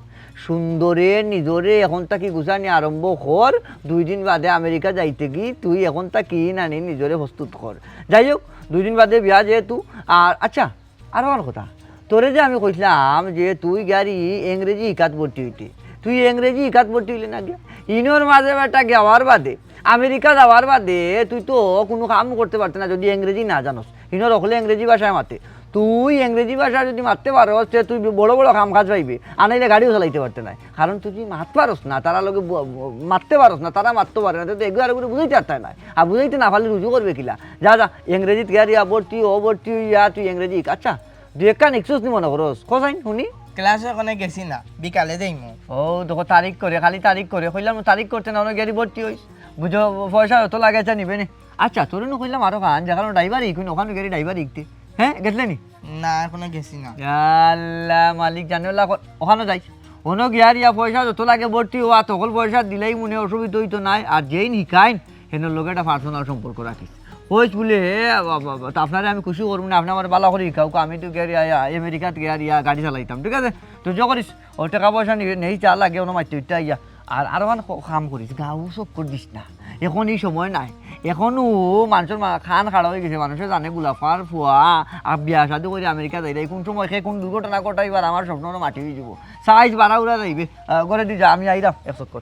সুন্দরে নিজরে এখন থাকি গুছানি আরম্ভ কর। দুই দিন বাদে আমেরিকা যাইতে গি তুই এখন থাকি নানি নিজরে প্রস্তুত কর। যাই হোক, দুই দিন বাদে বিয়া যেহেতু, আর আচ্ছা, আরো আর কথা, তোরে যে আমি কইছলাম যে তুই গিয়ারি ইংরেজি হিকাত ভর্তি অইতে, তুই ইংরেজি হিকাত ভর্তি অইলে না গিয়া? ইনোর মাঝে বেটা গেওয়ার বাদে, আমেরিকা যাওয়ার বাদে তুই তো কুনু কাম করতে পারতে না যুদি ইংরেজি না জানোস। ইনোর অকলে ইংরেজি ভাষায় মাতে, তুই ইংরেজি ভাষা যুদি মাততে পারস, তে তুই বড় বড় কাম কাজ পাইবে, আর নাইলে গাড়িও চালাইতে পারতে নায়। কারণ তুই যুদি মাত পারস না, তারার লগে ব-, ব-, মাততে পারস না, তারা মাততে পারে না, তে তো এগুয়ার করে বুঝাইতে পারতে নায়। আর বুঝাইতে না পারলে রুজু করবে কিলা? যা, যা, ইংরেজিত গিয়া রিয়া ভর্তি ও, ভর্তি অইয়া তুই ইংরেজি হিক। আচ্ছা, দুই একখান হিকছস নি মনো করস? ক চাইন, হুনি। ক্লাসো অখনে গেছি না, বিকালে যাইমু। ও, দেখো, তারিখ করে, খালি তারিখ করে। কইলাম, তারিখ করতে না, অনো গিয়া ভর্তি অইস। বুঝো, পয়সা যত লাগে, আচ্ছা, নিবে নি। আচ্ছা, তোরে নু কইলাম আরো খান, যেখানো ড্রাইভার হিকুন, অখানো গিয়া ড্রাইভার হিকতে। হ্যাঁ, গেছলে নি? না, অখনো গেছি না। ইয়া আল্লাহ, মালিক জানে, ওলা ক-, অখানো যাইস। অনো গিয়া রিয়া পয়সা যত লাগে ভর্তি অ, আর তখন পয়সা দিলাই মনে অসুবিধা অইতো নায়। আর যেইন হিকাইন, হেনর লগে একটা personal সম্পর্ক রাখিস। কইস বুলে, "হে, বা, বা, বা, তা আপনারে আমি খুশি করমু না, আপনে আমারে বালা করি হিকাউক্কা, আমি তো গিয়া রিয়া, আমেরিকাত গিয়া রিয়া গাড়ি চালাইতাম, ঠিক আছে?" তো যে করিস, ও টেকা পয়সা নিবে, নেই চা লাগে, অনো মাইতে উঠতে আইয়া। আর, আর অখান ক-, কাম করিস, গাউ চক্কর দিস না। এখন ই সময় নায়। এখনো মানষর মা-, কান খাড়া অইগেছে, মানষে জানে গুলাফার ফুয়া, আর বিয়া শাদি করি আমেরিকা যাইরায়, কুন সময় কে কুন দুর্ঘটনা ঘটাইবার আমার স্বপ্নর মাটি অইযিবো। সাইজ বাড়া উড়া যাইবে, আহ, ঘরে দি যা, আমি আইরাম এক চক্কর।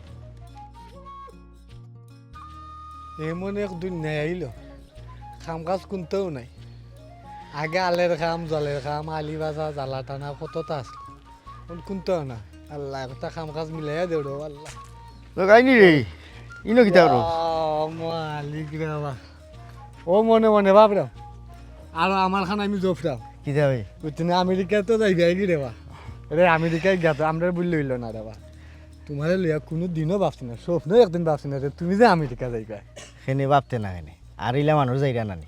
এমন এক দুনিয়া আইলো, কাম কাজ কুন্তাও নাই। আগে আলের কাম, জলের কাম, আলি বাজা, জ্বালা টানা, কততা আছিল। অখন কুন্তাও না। আল্লাহ, একটা কাম কাজ মিলাইয়া দেও রে, আল্লাহ। তো গাইনি রে, ইনো কিতা করো? আহ, মালিক রে বাবা। ও মনে মনে ভাবরাম, আর আমার খান আমি জফরাম। কিতা ভাই? বুঝছো না, আমেরিকা তো যাইবে আইলি রে বা। রে, আমেরিকায় গিয়া তো আমরা ভুল অইলো না রে বা। তুমারে লইয়া কুনু দিনও ভাবছি না, স্বপ্নেও একদিন ভাবছি না যে তুমি যে আমেরিকা যাইবা। কেনে ভাবতে না কেনে? আর ইলা মানুষ যাইরা না নি?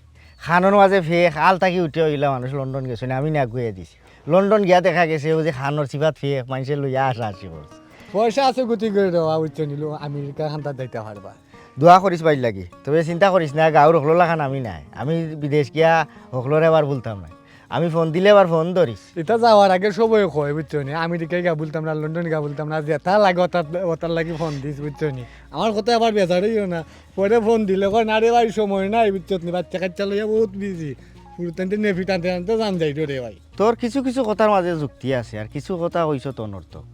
কানর মাঝে ফেক, আল থাকি উঠে অইলা মানুষ লন্ডন গেছে নি, আমি না গুয়ে দিছি। লন্ডন গিয়া দেখা গেছে ও যে কানর সিফাত ফেক, মানষে লইয়া আশা আশি করছে। পয়সা আছে গুটি করে দেওয়া, উচ্চ নিল আমেরিকা খান্তাত যাইতা পারবা। দোয়া করিস ভাইর লাগি, তবে চিন্তা করিস না, গাউর হকলর লাখান আমি নায়। আমি বিদেশ গিয়া হকলরে আবার ভুলতাম না। আমি ফোন দিলে আবার ফোন ধরিস। ইতা যাওয়ার আগে সবই কয়, বুঝছো নি? আমেরিকায় গিয়া ভুলতাম না, লন্ডন গিয়া ভুলতাম না, যেতা লাগে ওতা, ওতার লাগি ফোন দিস, বুঝছো নি? আমার কথা আবার বেজার অইও না, পরে ফোন দিলে কয়, "না রে ভাই, সময় নাই, বুঝছত নি? বাচ্চা কাচ্চা লইয়া বহুত বিজি।" ফুরুতাইন্তে নেফি টানতে টানতে জান যাইতো রে ভাই। তোর কিছু কিছু কথার মাঝে যুক্তি আছে, আর কিছু কথা কইছত অনর্থক।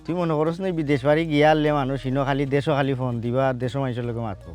তুই মনো করস নি বিদেশ বাড়ি গিয়া আরলে মানুষ ইনো খালি দেশো খালি ফোন দিবা আর দেশো মানষর লগে মাতবো?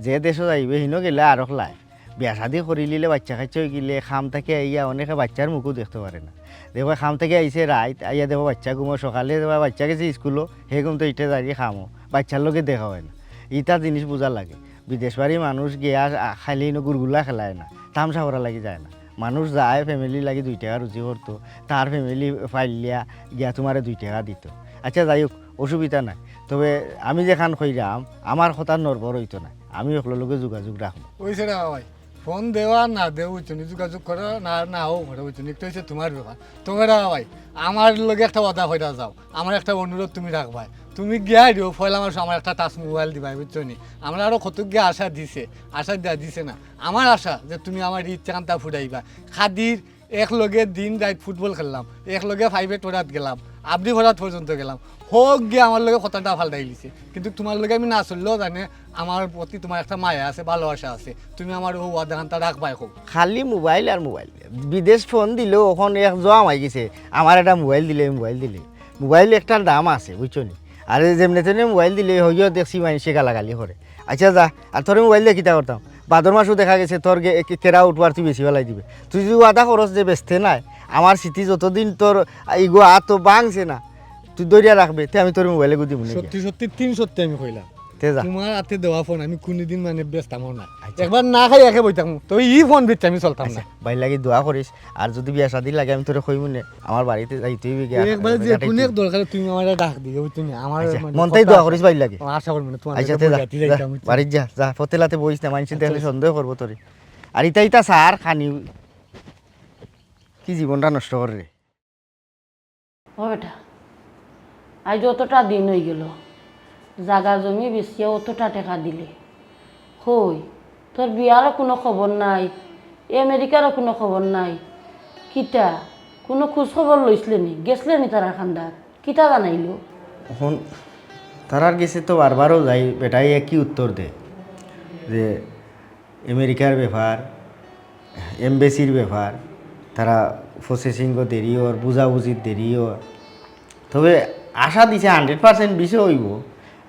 যে দেশো যাইবে, হিনো গেলে আরক লাইফ। বিয়া শাদি করিলিলে, বাইচ্চা কাইচ্চা অইগেলে, কাম থাকি আইয়া অনেকে বাইচ্চার মুখও দেখতো পারে না। দেখো, কাম থাকি আইছে রাইত, আইয়া দেখো বাইচ্চা ঘুমো, সকালে দেখো বাইচ্চা গেছে স্কুলো, হে ঘুম তো ইটা যাইগি কামো, বাইচ্চার লগে দেখা অয় না। ইতা জিনিস বুঝা লাগে। বিদেশ বাড়ি মানুষ গিয়া আ-, খালি ইনো গুরগুলা খেলায় না, তামশা করা লাগি যায় না। মানুষ যায় ফ্যামিলি লাগি দুই টেকা রুজি করতো, তার ফ্যামিলি পাইলিয়া গিয়া তুমারে দুই টেকা দিতো। আচ্ছা, যাই হোক, অসুবিধা নাই। তবে আমি যেখান কইরাম, আমার কথার নড়বড় অইতো না, আমি অকলর লগে যোগাযোগ রাখমু। অইছে রে বাবাই, ফোন দেও আর না দেও, বুঝছো নি? যোগাযোগ করো না, নাও করো, বুঝছো নি? একটা অইছে তুমার ব্যাপার। তবে রে বাবাই, আমার লগে একটা ওয়াদা কইরা যাও, আমার একটা অনুরোধ তুমি রাখবায়। তুমি গিয়া দিও, পয়লা মাসো আমার একটা টাচ মোবাইল দিবায়, বুঝছো নি? আমরা আরো কত গিয়া আশা দিছে, আশা দিয়া দিছে না। আমার আশা যে তুমি আমার ইচ্ছা কান্তা ফুরাইবা। খাদির এক লগে দিন রাইত ফুটবল খেললাম, এক লগে প্রাইভেট পড়াত গেলাম, আবরি পড়াত পর্যন্ত গেলাম। হক গিয়া আমার লগে কথাটা ফালটাইলিছে, কিন্তু তুমার লগে আমি না চললেও জানে আমার প্রতি তুমার একটা মায়া আছে, ভালোবাসা আছে। তুমি আমার অউ ওয়াদা কান্তা রাখবায় কও। খালি মোবাইল আর মোবাইল। বিদেশ ফোন দিলেও অখন এক জোয়াম আইগেছে, আমার একটা মোবাইল দিলে, মোবাইল দিলে। মোবাইল একটার দাম আছে, বুঝছো নি? আরে যেমনে তেমনে মোবাইল দিলে হইও দেখছি মাইনষে গালাগালি করে। আচ্ছা যা, আর তোরে মোবাইল দিয়া কিতা করতাম? ভাদর মাসো দেখা গেছে তোর গে-, কে-, কেরা উঠবার তুই বেচি ফালাই দিবে। তুই যদি ওয়াদা করস যে বেচতে নায়, আমার স্মৃতি যতদিন তোর ইগু আতো ভাঙছে না, তুই ধরিয়া রাখবে, তে আমি তোর মোবাইল এগু দিমু নে গিয়া। সত্যি সত্যি তিন সত্যি আমি কইলাম। তে যা। তুমার আতে দেওয়া ফোন আমি কুনুদিন মানে বেচতামও না। আচ্ছা। একবার না খাই একে বই থাকমু, তবে ই ফোন বেচতে আমি চলতাম না। আচ্ছা, ভাইর লাগি দোয়া করিস, আর যদি বিয়া শাদি লাগে আমি তোরে কইমু নে, আমার বাড়িত যাইতে অইবে গিয়া। একবার যে কুনু এক দরকারে তুমি আমারে ডাক দিও, বুঝছো নি? আমার আচ্ছা, মানে মনটাই কথা দোয়া আছে। করিস ভাইর লাগি। আশা করমু না, তুমার আচ্ছা, লগে তে যা, বইয়া যা, যাইতাম, বুঝছো? বাড়িত যা, যা, পথে লাতে বইস না, মাইনষে দেখলে সন্দেহ করবো তোরে। আর ইতা ইতা সার খানি। কি জীবনটা নষ্ট করে রে। ও বেটা, আইজ অতটা দিন অইগেল, জাগা জমি বেচিয়া অতটা টেকা দিলে, কই তোর বিয়ারও কুনু খবর নাই, আমেরিকারও কুনু খবর নাই। কিতা, কুনু খুজ খবর লইছলে নি? গেছলে নি তারার কান্দাত? কিতা জানাইলো? অখন তারার গেছে তো বারবারও যাই, বেটায় একই উত্তর দে যে আমেরিকার ব্যাপার, এমবেসির ব্যাপার, তারা প্রসেসিংও দেরি অর, বুঝাবুঝিত দেরি অর। তবে আশা দিছে hundred percent ভিসা অইবো,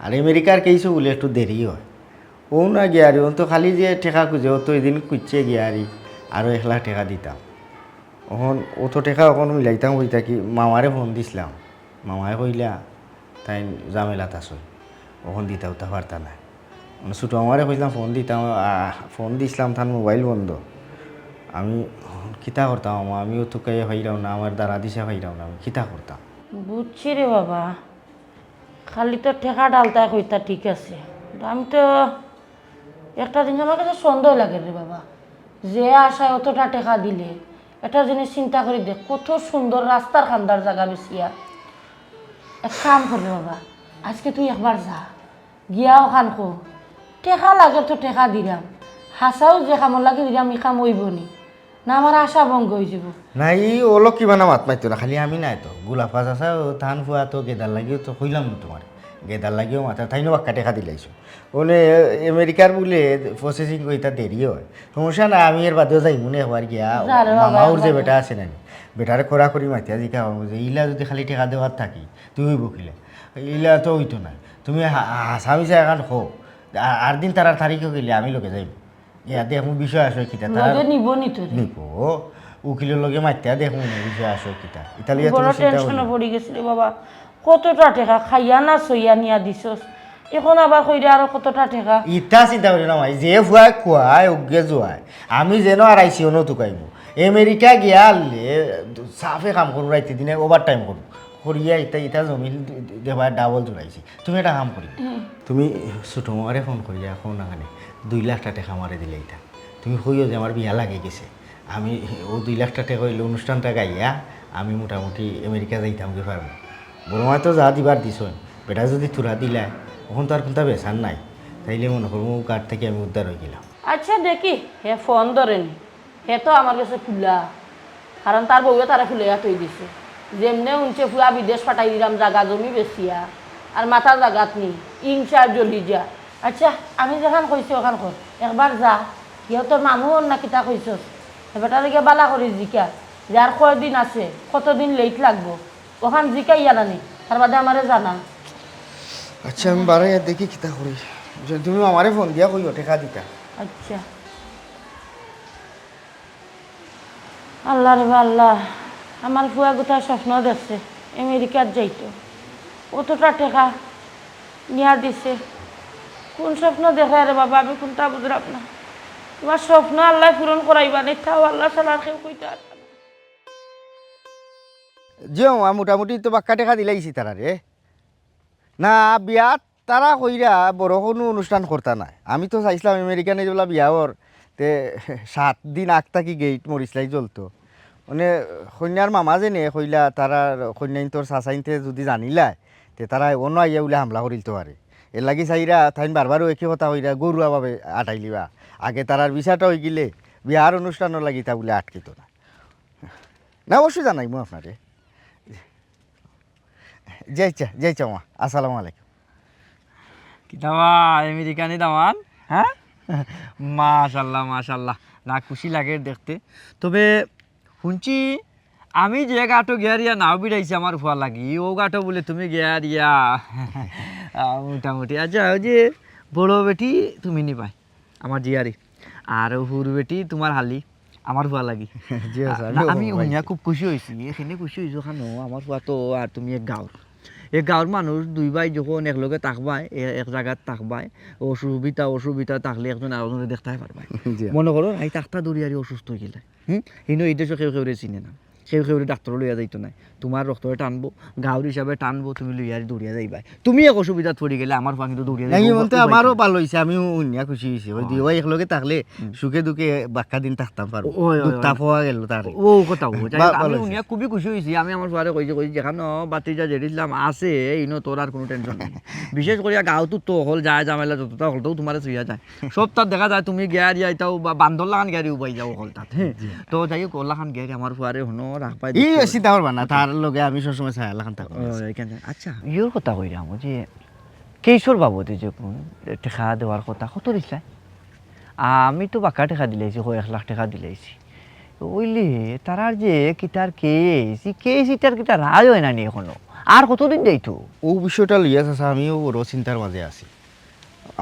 আর আমেরিকার কেসও বুলে একটু দেরি অয়। অউ না গিয়ারি, অউ তো খালি যে টেকা খুজে, অউ তো এদিন খুজছে গিয়ারি, আরো এক লাখ টেকা দিতাম। অখন অত টেকা অখন মিলাইতাম কই থাকি, মামারে ফোন দিছলাম, মামায় কইলা, তাইন ঝামেলাত আছইন, অখন দিতা উতা পারতা নায়। মানে ছুটো মামারে কইছলাম ফোন দিতাম, আ, ফোন দিছলাম, তান মোবাইল বন্ধ। আমি কিতা করতাম মামা, আমিও তো কাইয়া পাইরাম না, আমার দারা দিশা পাইরাম না, আমি কিতা করতাম? বুঝছি রে বাবা, খালি তো টেকা ডালতায় কইতা ঠিক আছে, কিন্তু আমি তো একটা জিনিস আমার কাছে সন্দেহ লাগে রে বাবা, যে আশায় অতটা টেকা দিলে, একটা জিনিস চিন্তা করি দেখ, কত সুন্দর রাস্তার কান্দার জাগা বেচিয়া। এক কাম কর রে বাবা, আইজকে তুই একবার যা, গিয়া অখান ক, টেকা লাগে তো টেকা দিরাম, হাছাউ যে কামর লাগি দিরাম, ই কাম অইবো নি? না, আমার আশা ভঙ্গ অইযিবো। না, ই অলক্ষী বানা মাত মাতিও না, খালি আমি নায় তো, গুলাফা চাচা, অউ তান ফুয়া তো গেদার লাগিও তো কইলাম না তুমারে, গেদার লাগিও মাতে, তাইনও বাক্কা টেকা দিলাইছো। অনে আমেরিকার বুলে প্রসেসিং অইতা দেরি অয়, সমস্যা নাই, আমি এর বাদেও যাইমু নে একবার গিয়া, যা রে বাবা, মামাউর যে একবার বেটা আছে না নি, বেটারে কড়াকড়ি মাতিয়া জিকাইমু যে ইলা যদি খালি টেকা দেওয়ার থাকি, তুই অইবো কিলা? ইলা তো অইতো নায়, তুমি হা-, হাছা মিছা অখান কও, আ-, আর দিন তারার তারিখও গেলে আমি লগে যাইমু। ইয়া দেখমু বিষয় আসলে কিতা, তারা লগে নিবো নি তোরে? নিবো। উকিলর লগে মাতিয়া দেখমু নি বিষয় আসলে কিতা। ইতালিয়া বড় তুমি চিন্তা টেনশনে করিও না। পড়ি গেছি রে বাবা। কতটা টেকা খাইয়া না সইয়া নিয়া দিছস, এখন আবার কইরে আরো কতটা টেকা। ইতা চিন্তা করিও না মাই, যে ফুয়ায় খুয়ায়, অগ্গে জুয়ায়। আমি যেন আর আইসি অনো তুকাইমু। আমেরিকা গিয়া আনলে সাফে কাম করু, রাইতে দিনে ওভার টাইম করু। করিয়া ইতা, ইতা জমিন দেবার ডাবল জুড়াইছি। তুমি একটা কাম করি, হুম। তুমি ছোট মামারে ফোন করিয়া কও না কেনে, দুই লাখটা টেকা আমারে দিলে ইতা। তুমি কইও যে আমার বিয়া লাগি গেছে, আমি অউ দুই লাখটা টেকা অইলে অনুষ্ঠানটা গাইয়া আমি মোটামুটি আমেরিকা যাইতাম গি পারমু। বড় মায় তো যা দিবার দিছইন, বেটা যদি থুড়া দিলায়, অখন তো আর কুন্তা বেচার নাই, তাইলে মনো করমু গাট থাকি আমি উদ্ধার অইগেলাম। আচ্ছা দেখি, হে ফোন ধরে নি। হে তো আমার গেছে খুলা, কারণ তার বউয়ে তারে খুলাইয়া থই দিছে। যেমনে হুনছে ফুয়া বিদেশ পাঠাই দিলাম জাগা জমি বেচিয়া, আর মাথা জাগাত নি, ইংসার জ্বলি যা। আচ্ছা, আমি যেখান কইছি অখান কর, একবার যা, গিয়া তোর মামু অর না কিতা কইছস, হে বেটারে গিয়া বালা করি জিকা যে আর কয়দিন আছে, কতদিন লেট লাগবো, অখান জিকাইয়া নানি, তার বাদে আমারে জানা। আচ্ছা, আমি বাড়াইয়া দেখি কিতা করি। বুঝছো, তুমি আমারে ফোন দিয়া কইও, টেকা দিতা। আচ্ছা। আল্লাহ রে বা আল্লাহ, আমার ফুয়া গুতা স্বপ্ন দেখছে আমেরিকাত যাইতো, অতটা টেকা নিয়া দিছে। কোন স্বপ্ন দেখে রে বাবা, আমি কোনটা বুঝলাম না। তোমার স্বপ্ন আল্লাহ পূরণ করাইবা নি, তাও আল্লাহ ছাড়া আর কেউ কইতে পারবা না। জি, মোটামুটি তো বাক্কা টেকা দিলাইছি তারারে। না, বিয়াত তারা কইরা বড় কুনু অনুষ্ঠান করতা নায়। আমি তো চাইছলাম আমেরিকানে যেবলা বিয়া অর, তে সাত দিন আগ থাকি গেইট মরিচলাই জ্বলতো। মানে, কইন্যার মামা যেনে কইলা, তারার কইন্যাইন্তর চাচাইন্তে যুদি জানিলায়, তে তারা অনো আইয়া বুলে হামলা করিলতো পারে। এরলাগি চাইরা তাইন বারবার একই কথা কইরা গরুয়াভাবে আটাইলিবা। আগে তারার ভিসাটা অইগেলে বিয়ার অনুষ্ঠানর লাগি তা বুলে আটকিতো না। না, অবশ্যই জানাইমু আপনারে। যাইচ্ছা, যাইচ্ছা মা, আসসালামু আলাইকুম। কিতা বা, আমেরিকানি দামান? হ্যাঁ, মাশাল্লাহ, মাশাল্লাহ। না, খুশি লাগে দেখতে। তবে হুনছি, আমি যে ঘাটো গিয়ারিয়া নাও বিড়াইছি আমার ফুয়া লাগি, ও ঘাটো বুলে তুমি গিয়ারিয়া। আহ, মোটামুটি। আচ্ছা, ওই যে বড় বেটি তুমি নিবায়, আমার জিয়ারি, আর হুর বেটি তোমার হালি, আমার ফুয়া লাগি। জি, আচ্ছা, না, আমি হুনিয়া খুব খুশি অইছি। এখানে খুশি অইছো কেনে, আমার ফুয়া তো আর তুমি এক গাঁওর, এক গাঁওর মানুষ, দুই ভাই যখন একলগে থাকবায়, এ-, এক জাগাত থাকবায়, অসুবিধা অসুবিধা থাকলে একজন আরকজনরে দেখতায় পারবায়। জি। মনো করো, রাইত আটটা ধরি আর অসুস্থ অইগেলে, হুম, হিনো এই দেশো কেউ কেউরে চিনে না, কেউ কেউরে ডাক্তারো লইয়া যাইতো নায়। তোমার রক্তরে টানবো, গাঁওর হিসাবে টানবো, তুমি লইয়া দৌড়িয়া যাইবায়। তুমি এক অসুবিধাত পড়িগেলে আমার ফুয়া কিন্তু দৌড়িয়া যাইবো। আমারও ভালা অইছে, আমিও হুনিয়া খুশি অইছি। ওই দুই ভাই একলগে থাকলে সুখে দুখে বাক্কা দিন থাকতাম পারমু। ওই, ওই, দুঃখ ওই। তাপ হওয়া গেল তার। ও কথা, ও, যাই হোক, বালা আমি অইছে। হুনিয়া খুবই খুশি অইছি। আমি আমার ফুয়ারে কইছি, কইছি, "যেখানো বাতিজা যেটা ইসলাম আছে, ইনো তোর আর কুনু টেনশন নাই।" বিশেষ করিয়া গাঁওত তো হকল যায় ঝামেলা যতটা হকলটাউ তোমারে ছুইয়া যায়। সব তার দেখা যায় তুমি গিয়ারি আইতাও বা বান্দর লাখান গিয়ারি উবাই যাও হকল তাত, হ্যাঁ। তো যাই হোক, ওলাখান গিয়ারি আমার ফুয়ারে হুনো রাখবায়। ই চিন্তা করবা না, তার লগে আমি সবসময় ছায়া লাখান থাকবো। ও, এখানে। আচ্ছা, ইয়োর কথা কইরাম, ওই যে কেইসর বাবদে যে কোন টেকা দেওয়ার কথা, কত দিছলায়? আমি তো বাক্কা টেকা দিলাইছি, কয় এক লাখ টেকা দিলাইছি। অইলে তারার যে কিতার কেস, ই কেস ইটার কিতা রায় অয় না নি এখনো? আর কতদিন যাইতো? ও বিষয়টা লইয়া চাচা, আমিও বড় চিন্তার মাঝে আছি।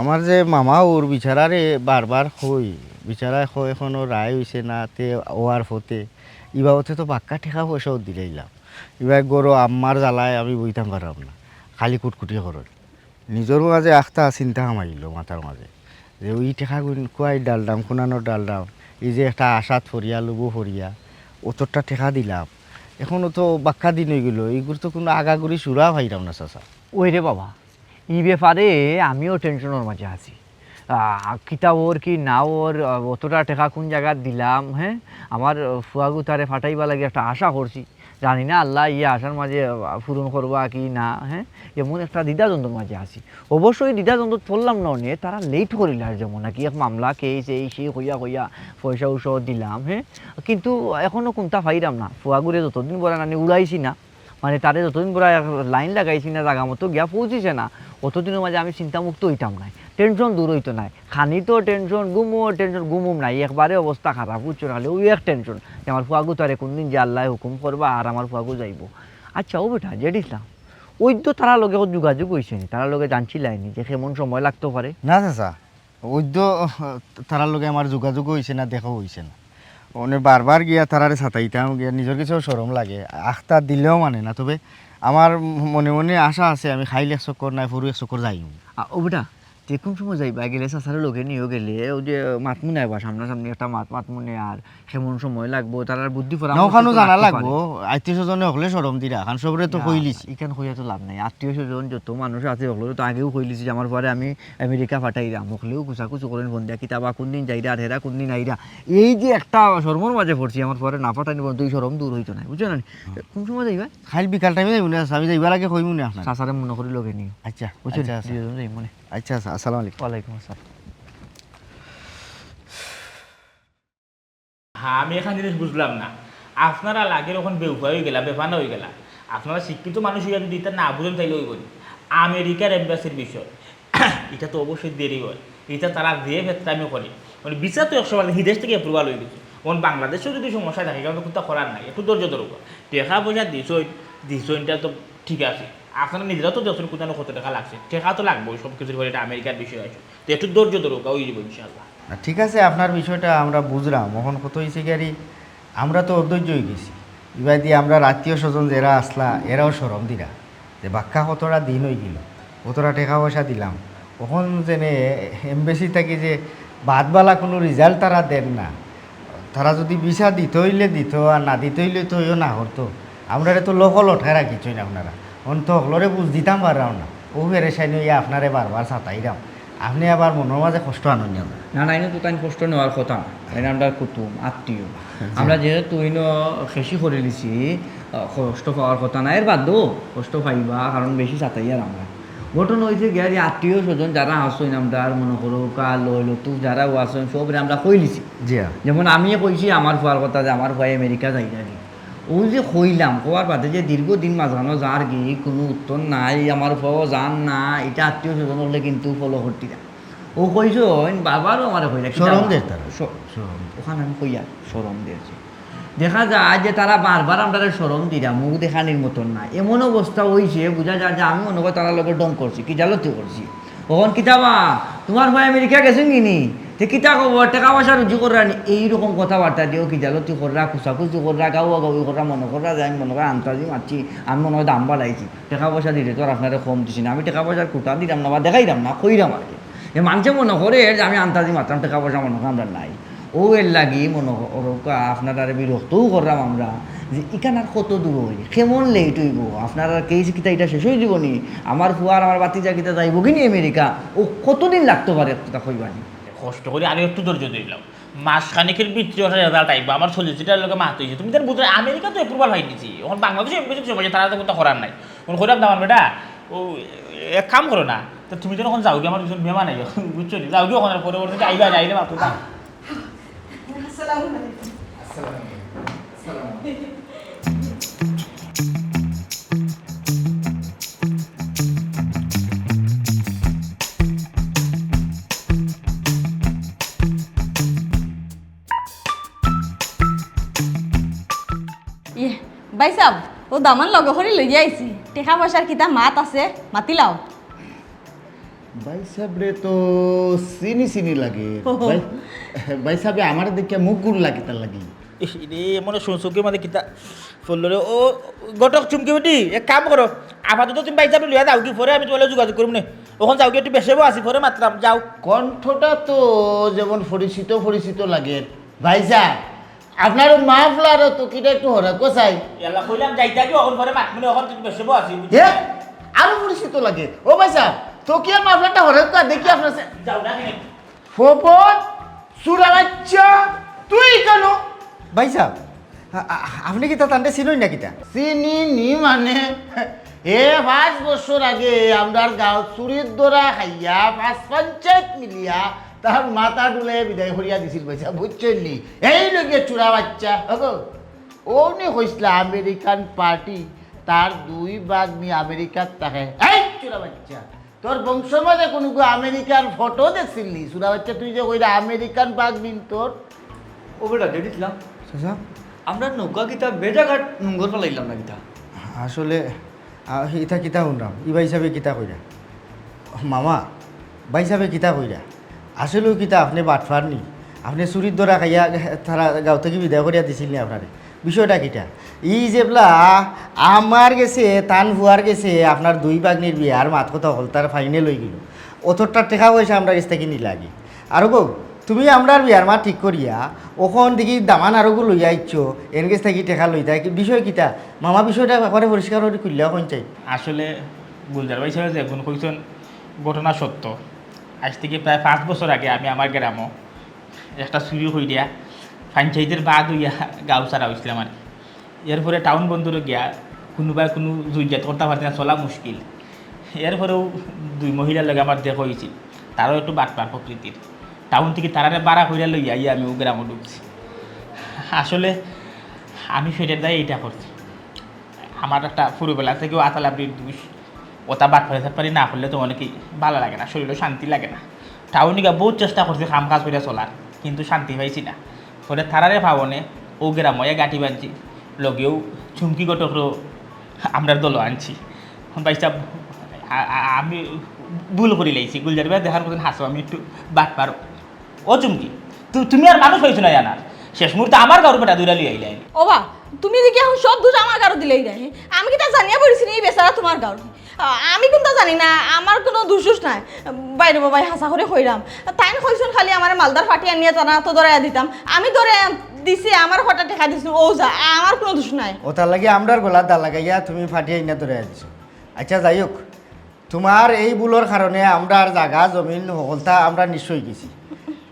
আমার যে মামা, ওর বিচারারে বারবার কই, বিচারায় কয় এখনো রায় অইছে না, তে অওয়ার পথে। ই বাবদে তো বাক্কা টেকা পয়সাও দিলাইলাম। ইবায় গরো আম্মার জ্বালায় আমি বইতাম পারলাম না, খালি কুটকুটি করইন। নিজর মাঝে আখতা চিন্তা হামাইলো মাথার মাঝে, যে ওই টেকাগুন কুয়াই ডালডাম, কুনানো ডালডাম, এই যে একটা আশাত ফরিয়া, লুবো ফরিয়া, অতটা টেকা দিলাম, এখনো তো বাক্কা দিন অইগেলো, ইগুর তো কুনু আগাগুড়ি সুরা পাইরাম না চাচা। ওই রে বাবা, ই ব্যাপারে আমিও টেনশনর মাঝে আছি। আহ, কিতা অর কি না অর, আহ, অতটা টেকা কুন জাগাত দিলাম, হ্যাঁ? আমার, আহ, ফুয়াগুতারে ফাটাইবার লাগি একটা আশা করছি। জানি না আল্লায় ই আশার মাঝে, আহ, পূরণ করবা কি না, হ্যাঁ? এমন একটা দ্বিধাদ্বন্দ্বর মাঝে আছি। অবশ্যই দ্বিধাদ্বন্দ্বত পড়লাম না অনে, তারা লেট করিলার যেমন নাকি এক মামলা, কেস, এই সেই কইয়া কইয়া পয়সা উসা দিলাম, হ্যাঁ? কিন্তু এখনো কুনতা পাইরাম না। ফুয়াগুরে যতদিন বড় নানি উড়াইছি না, মানে, তারে যতদিন বড় এক লাইন লাগাইছি না, জাগা মতো গিয়া পৌঁছিছে না, অতদিনর মাঝে আমি চিন্তামুক্ত অইতাম নায়, টেনশন দূর অইতো নায়। খানি তো টেনশন, ঘুমও টেনশন, ঘুমও নাই, একবারে অবস্থা খারাপ, বুঝছো না? খালি ওই এক টেনশন যে আমার ফুয়াগু তারে কুনদিন যে আল্লায় হুকুম করবা আর আমার ফুয়াগু যাইবো। আচ্ছা, ও বেটা, জেড ইসলাম, ওই তো তারার লগে যোগাযোগ অইছে নি, তারার লগে জানছিলায় নি যে কেমন সময় লাগতো পারে? না চাচা, ওই তো তারার লগে আমার যোগাযোগ অইছে না, দেখা অইছে না। মানে বারবার গিয়া তারারে সাতাইতাম, গিয়া নিজর কাছেও শরম লাগে, আখতা দিলেও মানে না। তবে আমার মনে মনে আশা আছে, আমি খাইল এক চক্কর নায়, পরু এক চক্কর যাইমু। আ, ও বেটা, তে কুন সময় যাইবা? গেলে চাচারে লগে নিও, গেলে ওই যে মাতমু নায় বা সামনাসামনি একটা মাত মাতমু নে, আর কেমন সময় লাগবো, তারার বুদ্ধি পরামর্শ না, ওখানো তো জানা লাগতো লাগবো, পারে। আত্মীয় স্বজনে হকলে শরম দিরা, কারণ সবরে তো না, কইলিছি। ইখান কইয়া তো লাভ নাই, আত্মীয় স্বজন যত মানুষ আছে হকলে তো আগেও কইলিছি যে আমার ফুয়ারে আমি আমেরিকা ফাটাইরাম, হকলেও কুচাকুচি করেন ফোন দিয়া, কিতা বা কুনদিন যাইরা আর হেরা কুনদিন আইরা। এই যে একটা শরমর মাঝে পড়ছি, আমার ফুয়ারে না ফাটাইনি বলতে ওই শরম দূর অইতো নায়, বুঝছো না নি? কুন সময় যাইবা? খাইল বিকাল টাইমে যাইমু নে, আমি যাইবার আগে কইমু নে আপনার। চাচারে মনে করি লগে নিও। আচ্ছা, বুঝছো নি? আচ্ছা, আচ্ছা। দুইজন যাইমু নে। আচ্ছা, আচ্ছা, আসসালামু আলাইকুম। ওয়ালাইকুম আসসালাম। হ্যাঁ, আমি এখান জিনিস বুঝলাম না। আপনারা লাগের অখন বেউফা অইগেলা, বেফানা অইগেলা। আপনারা শিক্ষিত মানুষ অইয়া যদি ইতা না বুঝেন, তাইলে অইবো নি। আমেরিকার এম্বাসির বিষয়, ইটা তো অবশ্যই দেরি অয়। ইটা তারা যে ফেতরামি করে। মানে, ভিসা তো একশো বার হিদেশ থাকি অ্যাপ্রুভাল অইগেছে। অখন বাংলাদেশেও যদি সমস্যা থাকে, ইখান তো কুনতা করার নাই। একটু ধৈর্য ধরো। টেকা পয়সা দিছইন, দিছইন, ইটা তো ঠিক আছে। আপনারা নিজেরাও তো দেখছেন কোথানো কত টেকা লাগছে, টেকা তো লাগবেই, সব কিছুর পরে এটা আমেরিকার বিষয় আছে, তো একটু ধৈর্য ধরুক, অইযিবো ইনশাআল্লাহ। না, ঠিক আছে, আপনার বিষয়টা আমরা বুঝলাম। অখন কত অইছে গিয়ারি, আমরা তো অধৈর্য অইগেছি। ইবাদি আমরার আত্মীয় স্বজন যেরা আছলা, এরাও শরম দিরা যে বাক্কা কতটা দিন অইগেল, কতটা টেকা পয়সা দিলাম, অখন যেনে embassy থাকি যে বাদ বালা কুনু result তারা দের না। তারা যুদি visa দিতো অইলে দিতো, আর না দিতো অইলে তো অইও না করতো। আমরারে তো লোকো লটকাই রাখিছইন আপনারা। অখন তো হকলরে বুঝ দিতাম পাররাম না। অউ পেরেশানি অইয়া আপনারে বারবার সাতাইরাম। আপনে আবার মনর মাঝে কষ্ট আনইন না। না, না, ইনো তো তাইন কষ্ট নেওয়ার কথা না। তাইন আমরার কুটুম, আত্মীয়। আমরা যেহেতু ইনো খেশি করিলিছি, আহ, কষ্ট পাওয়ার কথা না। এর বাদেও কষ্ট পাইবা, কারণ বেশি সাতাইয়ার আমরা। ঘটনা অইছে গিয়া যে আত্মীয় স্বজন যারা আছইন আমরার, মনো করো কা লয় লতুক যারাও আছইন, সবরে আমরা কইলিছি। জি, হ্যাঁ। যেমন আমি কইছি আমার ফুয়ার কথা যে আমার ফুয়া আমেরিকা যাইরাগি। অউ যে কইলাম, কওয়ার বাদে যে দীর্ঘদিন মাঝখানো যারগি, কুনু উত্তর নাই, আমার ফুয়াও যার না, ইটা আত্মীয় স্বজন অকলে কিন্তু follow করতিরা। অউ কইছইন, বারবারও আমারে কইরা, কিতা শরম বা? দের তারা। শ-, শরম। অখান আমি কইয়ার, শরম দের যে। দেখা যায় যে তারা বারবার আমরারে শরম দিরা, মুখ দেখানির মতন না। এমন অবস্থা অইছে, বুঝা যায় যে আমি মনো করি তারার লগে ঢং করছি, কিজালতি করছি। অখন কিতা বা, তুমার ফুয়া আমেরিকা গেছইন গিনি? তে কিতা খবর, টেকা পয়সা রুজি কররা নি? এইরকম কথাবার্তা দিও, কিজালতি কররা, খুসাখুসি কররা, গাওয়া গাওয়ি কররা, মনো কররা যে আমি মনো করি আন্তাজি মাতছি, আমি মনো করি দাম বাড়াইছি। টেকা পয়সা দিতে তো আর আপনারে কম দিছি না, আমি টেকা পয়সার খুটা দিরাম না বা দেখাইরাম না, কইরাম আর কি। যে মানষে মনো করে যে আমি আন্তাজি মাতরাম, টেকা পয়সা মনো করি আমরার নাই। অউ এর লাগি মনো করউক্কা আপনারারে বিরক্তও কররাম আমরা, যে ইখান আর কত দূর অই, কেমন late অইবো, আপনারার case কিতা ইটা শেষ অইযিবো নি? আমার ফুয়া আর আমার ভাতিজা কিতা যাইবো গি নি আমেরিকা? অউ কতদিন লাগতো পারে কিতা কইবা নি? কষ্ট করি আরো একটু ধৈর্য ধরিলাও, মাস খানিকের ভিতরে ওটার result আইবো। আমার solicitor-র লগে মাত অইছে, তুমি তার বুঝলে আমেরিকা তো approval পাই দিছি, অখন বাংলাদেশে embassy-র সময় তারা তো কিতা করার নাই। অখন কইরাম না আমার বেটা, অউ এক কাম করো না, তো তুমি তো অখন যাওগি, আমার কিছু মেহমান আইবা, বুঝছো নি? যাওগি, অখন আর পরে পরে আইবা, আইলে মাত্র। আসসালামু আলাইকুম। আসসালামু আলাইকুম। আসসালামু আলাইকুম। ইয়ে, ভাইসাব, অউ দামান লগে করি লইয়া আইছি। টেকা পয়সার কিতা মাত আছে, মাতিলাও। ভাইসাবরে তো চিনি চিনি লাগে। ওহো। ভাই, ভাইসাবে আমারে দেখিয়া মুখ ঘুরলা কিতার লাগি? ইস, রে, মনে শুন চউখর মাঝে কিতা পড়লো রে? ও, ঘটক চুমকি বেটি, এক কাম করো, আপাতত তুমি ভাইসাবরে লইয়া যাওগি, পরে আমি তুমার লগে যোগাযোগ করমু নে। অখন যাওগি, একটু বেশাবো আছি, পরে মাতরাম, যাও। কণ্ঠটা তো যেমন পরিচিত পরিচিত লাগে। ভাইসাব, আপনার মাফলারও তো কিতা একটু হরাকো চাই। ইয়াল্লা, কইলাম যাইতাগি, অখন পরে মাতমু নে, অখন তুমি বেশাবো আছি, বুঝছো? হে? আরো পরিচিত লাগে। ও ভাইসাব, তো কি আর মাফলারটা হরাকো দেখি আপনার সে-, যাও না কেনে? ফোপন, চুরা বাইচ্চা, তুই কেনে? ভাইসাব, আ-, আ-, আপনে কিতা তানরে চিনইন না কিতা? চিনি নি মানে, এ পাঁচ বছর আগে আমরার গাঁওত চুরির ধরা খাইয়া পাঁচ পঞ্চায়েত মিলিয়া তার মাথা ডুলে বিদায় করিয়া দিছিল ভাইসাব, বুঝছইন নি? এই লগে চুরা বাইচ্চা, ওগো, অউ নি কইছলা আমেরিকান পার্টি, তার দুই ভাগ্নি আমেরিকাত থাকে। এই চুরা বাইচ্চা, তোর বংশর মাঝে কুনুগু আমেরিকার ফটো দেখছিল নি? চুরা বাইচ্চা, তুই যে কইরা আমেরিকান ভাগ্নি তোর। ও বেটা, ডেট দিছিলাম। চাচা? আমরা নৌকা কিতা বেজাঘাট নোংর ফালাইলাম না কিতা? আসলে, আ, ইতা কিতা হুনরাম? ই ভাইসাবে কিতা কইরা? মামা, ভাইসাবে কিতা কইরা? আসলেউ কিতা আপনে বাটপার নি? আপনে চুরির ধরা খাইয়া তারা গাঁও থাকি বিদায় করিয়া দিছিল নি আপনারে? বিষয়টা কিতা? ই যেবলা আমার গেছে, তান ফুয়ার গেছে, আপনার দুই ভাগ্নির বিয়ার মাত-কথা অকলতার ফাইনাল অইগেলো। অতটা টেকা-পয়সা আমরার গেছ থাকি নিলাগি। আর গো, তুমি আমরার বিয়ার মাত ঠিক করিয়া, অখন দেখি দামান আরোগু লইয়া আইছো, এন গেছ থাকি টেকা লইতায়, কি বিষয় কিতা? মামা, বিষয়টা একবারে পরিষ্কার করি খুলিয়া কইন চাই। আসলে গুলজার ভাইসাবে যেগুন কইছইন, ঘটনা সত্য। আইজ থাকি প্রায় পাঁচ বছর আগে আমি আমার গ্রামো একটা চুরি করিয়া পঞ্চায়েতর বাদ অইয়া গাঁও ছাড়া অইছলাম আর কি। এরপরে টাউন বন্দরো গিয়া কুনুবায় কুনু জুইজাত করতা পারছে না, চলা মুশকিল। এরপরেউ দুই মহিলার লগে আমার দেখা অইছিল, তারাও একটু বাটপার প্রকৃতির। টাউন থাকি তারারে ভাড়া করিয়া লইয়া আইয়া আমি অউ গ্রামো ঢুকছি। আসলে আমি পেটের দায়ে ইটা করছি। আমার একটা হুরুবেলা থাকিউ আতালাবড়ির দুষ। অতা বাটপারি-সাটপারি না করলে তো অনেকেই ভালা লাগে না, শরীলো শান্তি লাগে না। টাউনো গিয়া বউত চেষ্টা করছি কাম-কাজ করিয়া চলার, কিন্তু শান্তি পাইছি না। পরে তারারে পাওনে অউ গ্রামো আইয়া গাঁটি বানছি, লগেউ চুমকি ঘটকরেউ আমরার দলো আনছি। ভাইসাব, আ- আ- আমি ভুল করিলাইছি। গুলজার ভাই দেখার মতন হাসো, আমি একটু বাটপার। ও চুমকি, তু- তুমি আর মানুষ পাইছো না জানার। শেষ মুহূর্তে আমার গাঁওর বেটা দুইটা লই আইলায়। ওবা, তুমি দেখি এখন সব দোষ আমার গাঁওর দিলাইরায়। আমি কিতা জানিয়া পড়ছি নি ই বেচারা তুমার গাঁওর? আ- আমি কুন্তা জানি না, আমার কুনু দোষ নাই। বাইরে বাবাই হাছা করি কইরাম, তাইন কইছইন খালি আমারে মালদার ফাটি আনিয়া তারা তো ধরাইয়া দিতাম। আমি ধরাইয়া দিছি, আমার কটা টেকা দিছইন, অউ যা, আমার কুনু দোষ নাই। অতার লাগি আমরার গলাত দা লাগাইয়া তুমি ফাটি আনিয়া ধরাইয়া দিছো। আইচ্ছা, যাই হউক, তুমার এই ভুলর কারণে আমরার জাগা জমিন হকলতা আমরা নিঃস্ব অইগেছি।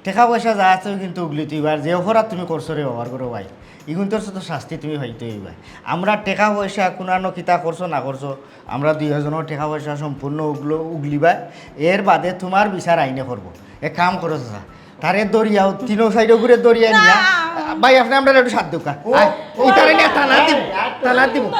টেকা পয়সা যা আছে কিন্তু উগলিত অইবার, যে অপরাধ তুমি করছো রে বাবার ঘরো ভাই, ইগুনতর তো শাস্তি তুমি পাইতে অইবায়। আমরার টেকা পয়সা কুনানো কিতা করছো না করছো, আমরা দুইওজনর টেকা পয়সা সম্পূর্ণ উগলো- উগলিবায়। এর বাদে তুমার বিচার আইনে করবো। এক কাম করো চাচা, তারে ধরিয়া তিনো সাইডো ঘুরে ধরিয়া নিয়া, ভাই, আপনে আমরারে একটু সাথ দেউক্কা। ইতারে নিয়া থানাত দিমু, থানাত দিমু।